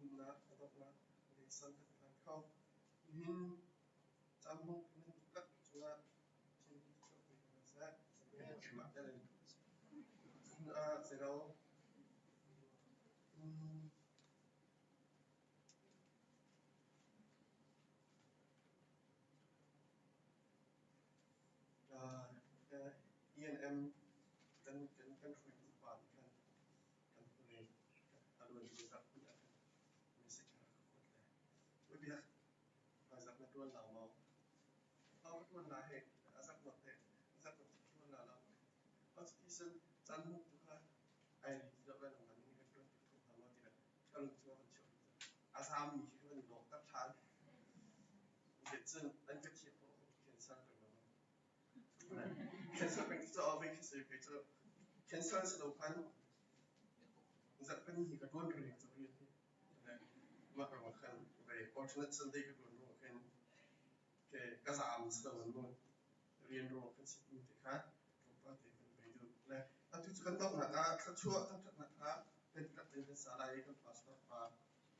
Nunnak a donghnak leisan kan phan kho. Nihin caan hmang nan dihlak cungah Pathian nih thluachuah pe ko hna seh. Mah tel in zeilo E&M kan kan hruaitu pa nih khan kan hnulei a luan mi zarhpi ah khan message a rak ka kuat le Ubiak hmaizarh na ṭuan la maw? Ho ka ṭuan la hei a zarh not he zarh not cu ṭuan la lo. Cuti cun caan hmuh tu kha ai ri ti lo le nangmah nih kan ṭuan piak kho hnga maw ti le ka lung cu a van chuak a zaammi khi ka van i lawhter ṭhan. Zeicun an ka thiam ko cancel peng lo. Cancel peng cu a khi si kei cu cancel si lo khan zarhpini hi ka ṭuan rih cu rian hi. Mah ruangah khan vei alternate Sunday ka ṭuan ruangah khin ke ka zaam si lo in mu rian ruangah kan si timi te kha tlawmpal te kan vei duh. Le atu cu kan donghnak ah thluachuah thangṭhatnak kha kan dihlak tein kan sa lai i kan pastor pa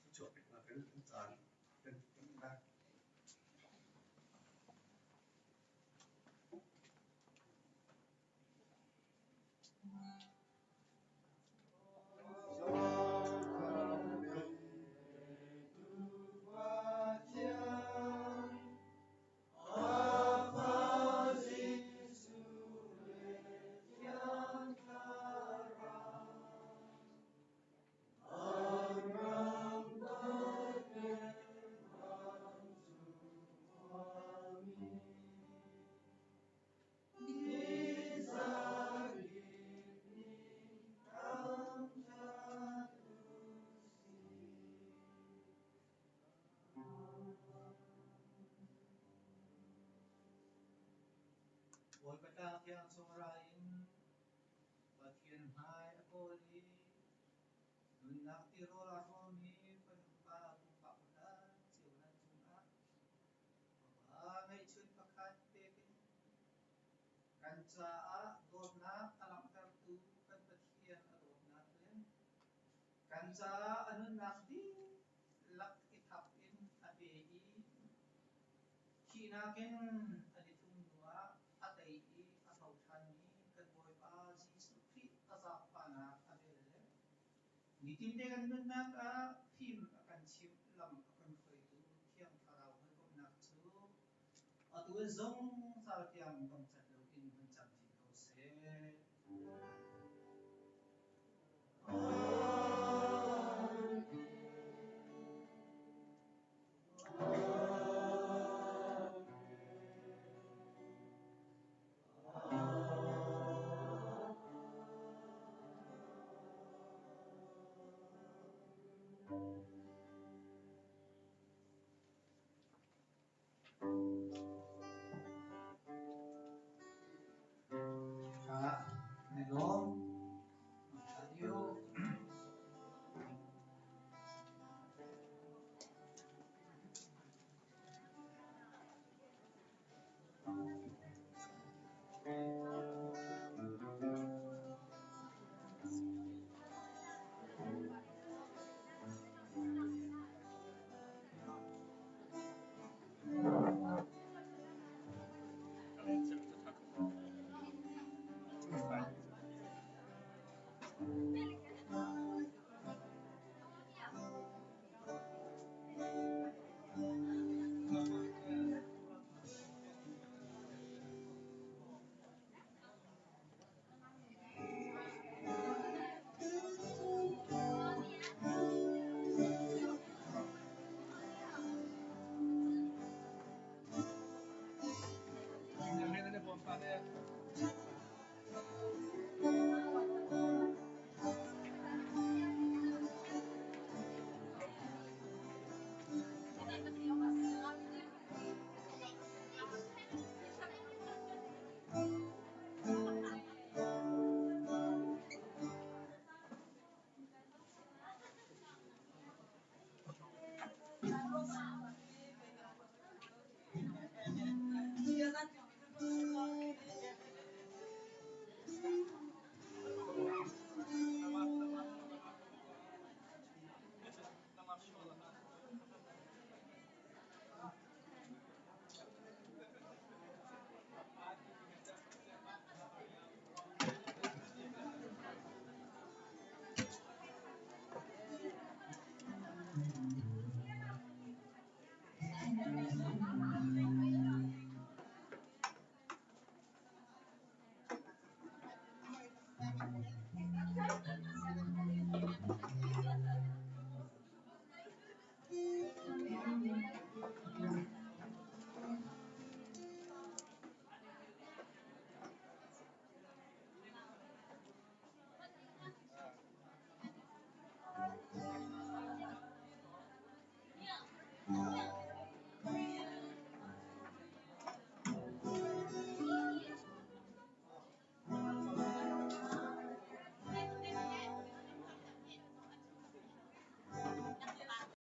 thluachuah peknak in kan caan kan kan lai. Bawipa tlang thiang cung ra in Pathian hmai a kawl i nunnak tirawl a hrawmi fanu pa pumpak upat cio nan cungah Fapa ngeihchun pakhat pek in kan caah dawtnak a langhtertu kan Pathian a dawtnak le kan caah a nunnak dihlak i thap in a pe i thihnak in a nithum hnuah a tei i a tho ṭhanmi kan Bawipa Jesuh Khrih a zaangfahnak a vel le Nitinte kan nunnak ah fim a kan chimh, lam a kan hruaitu Thiang Thlarau hawikomhnak cu atu in zungzal tiang dong can.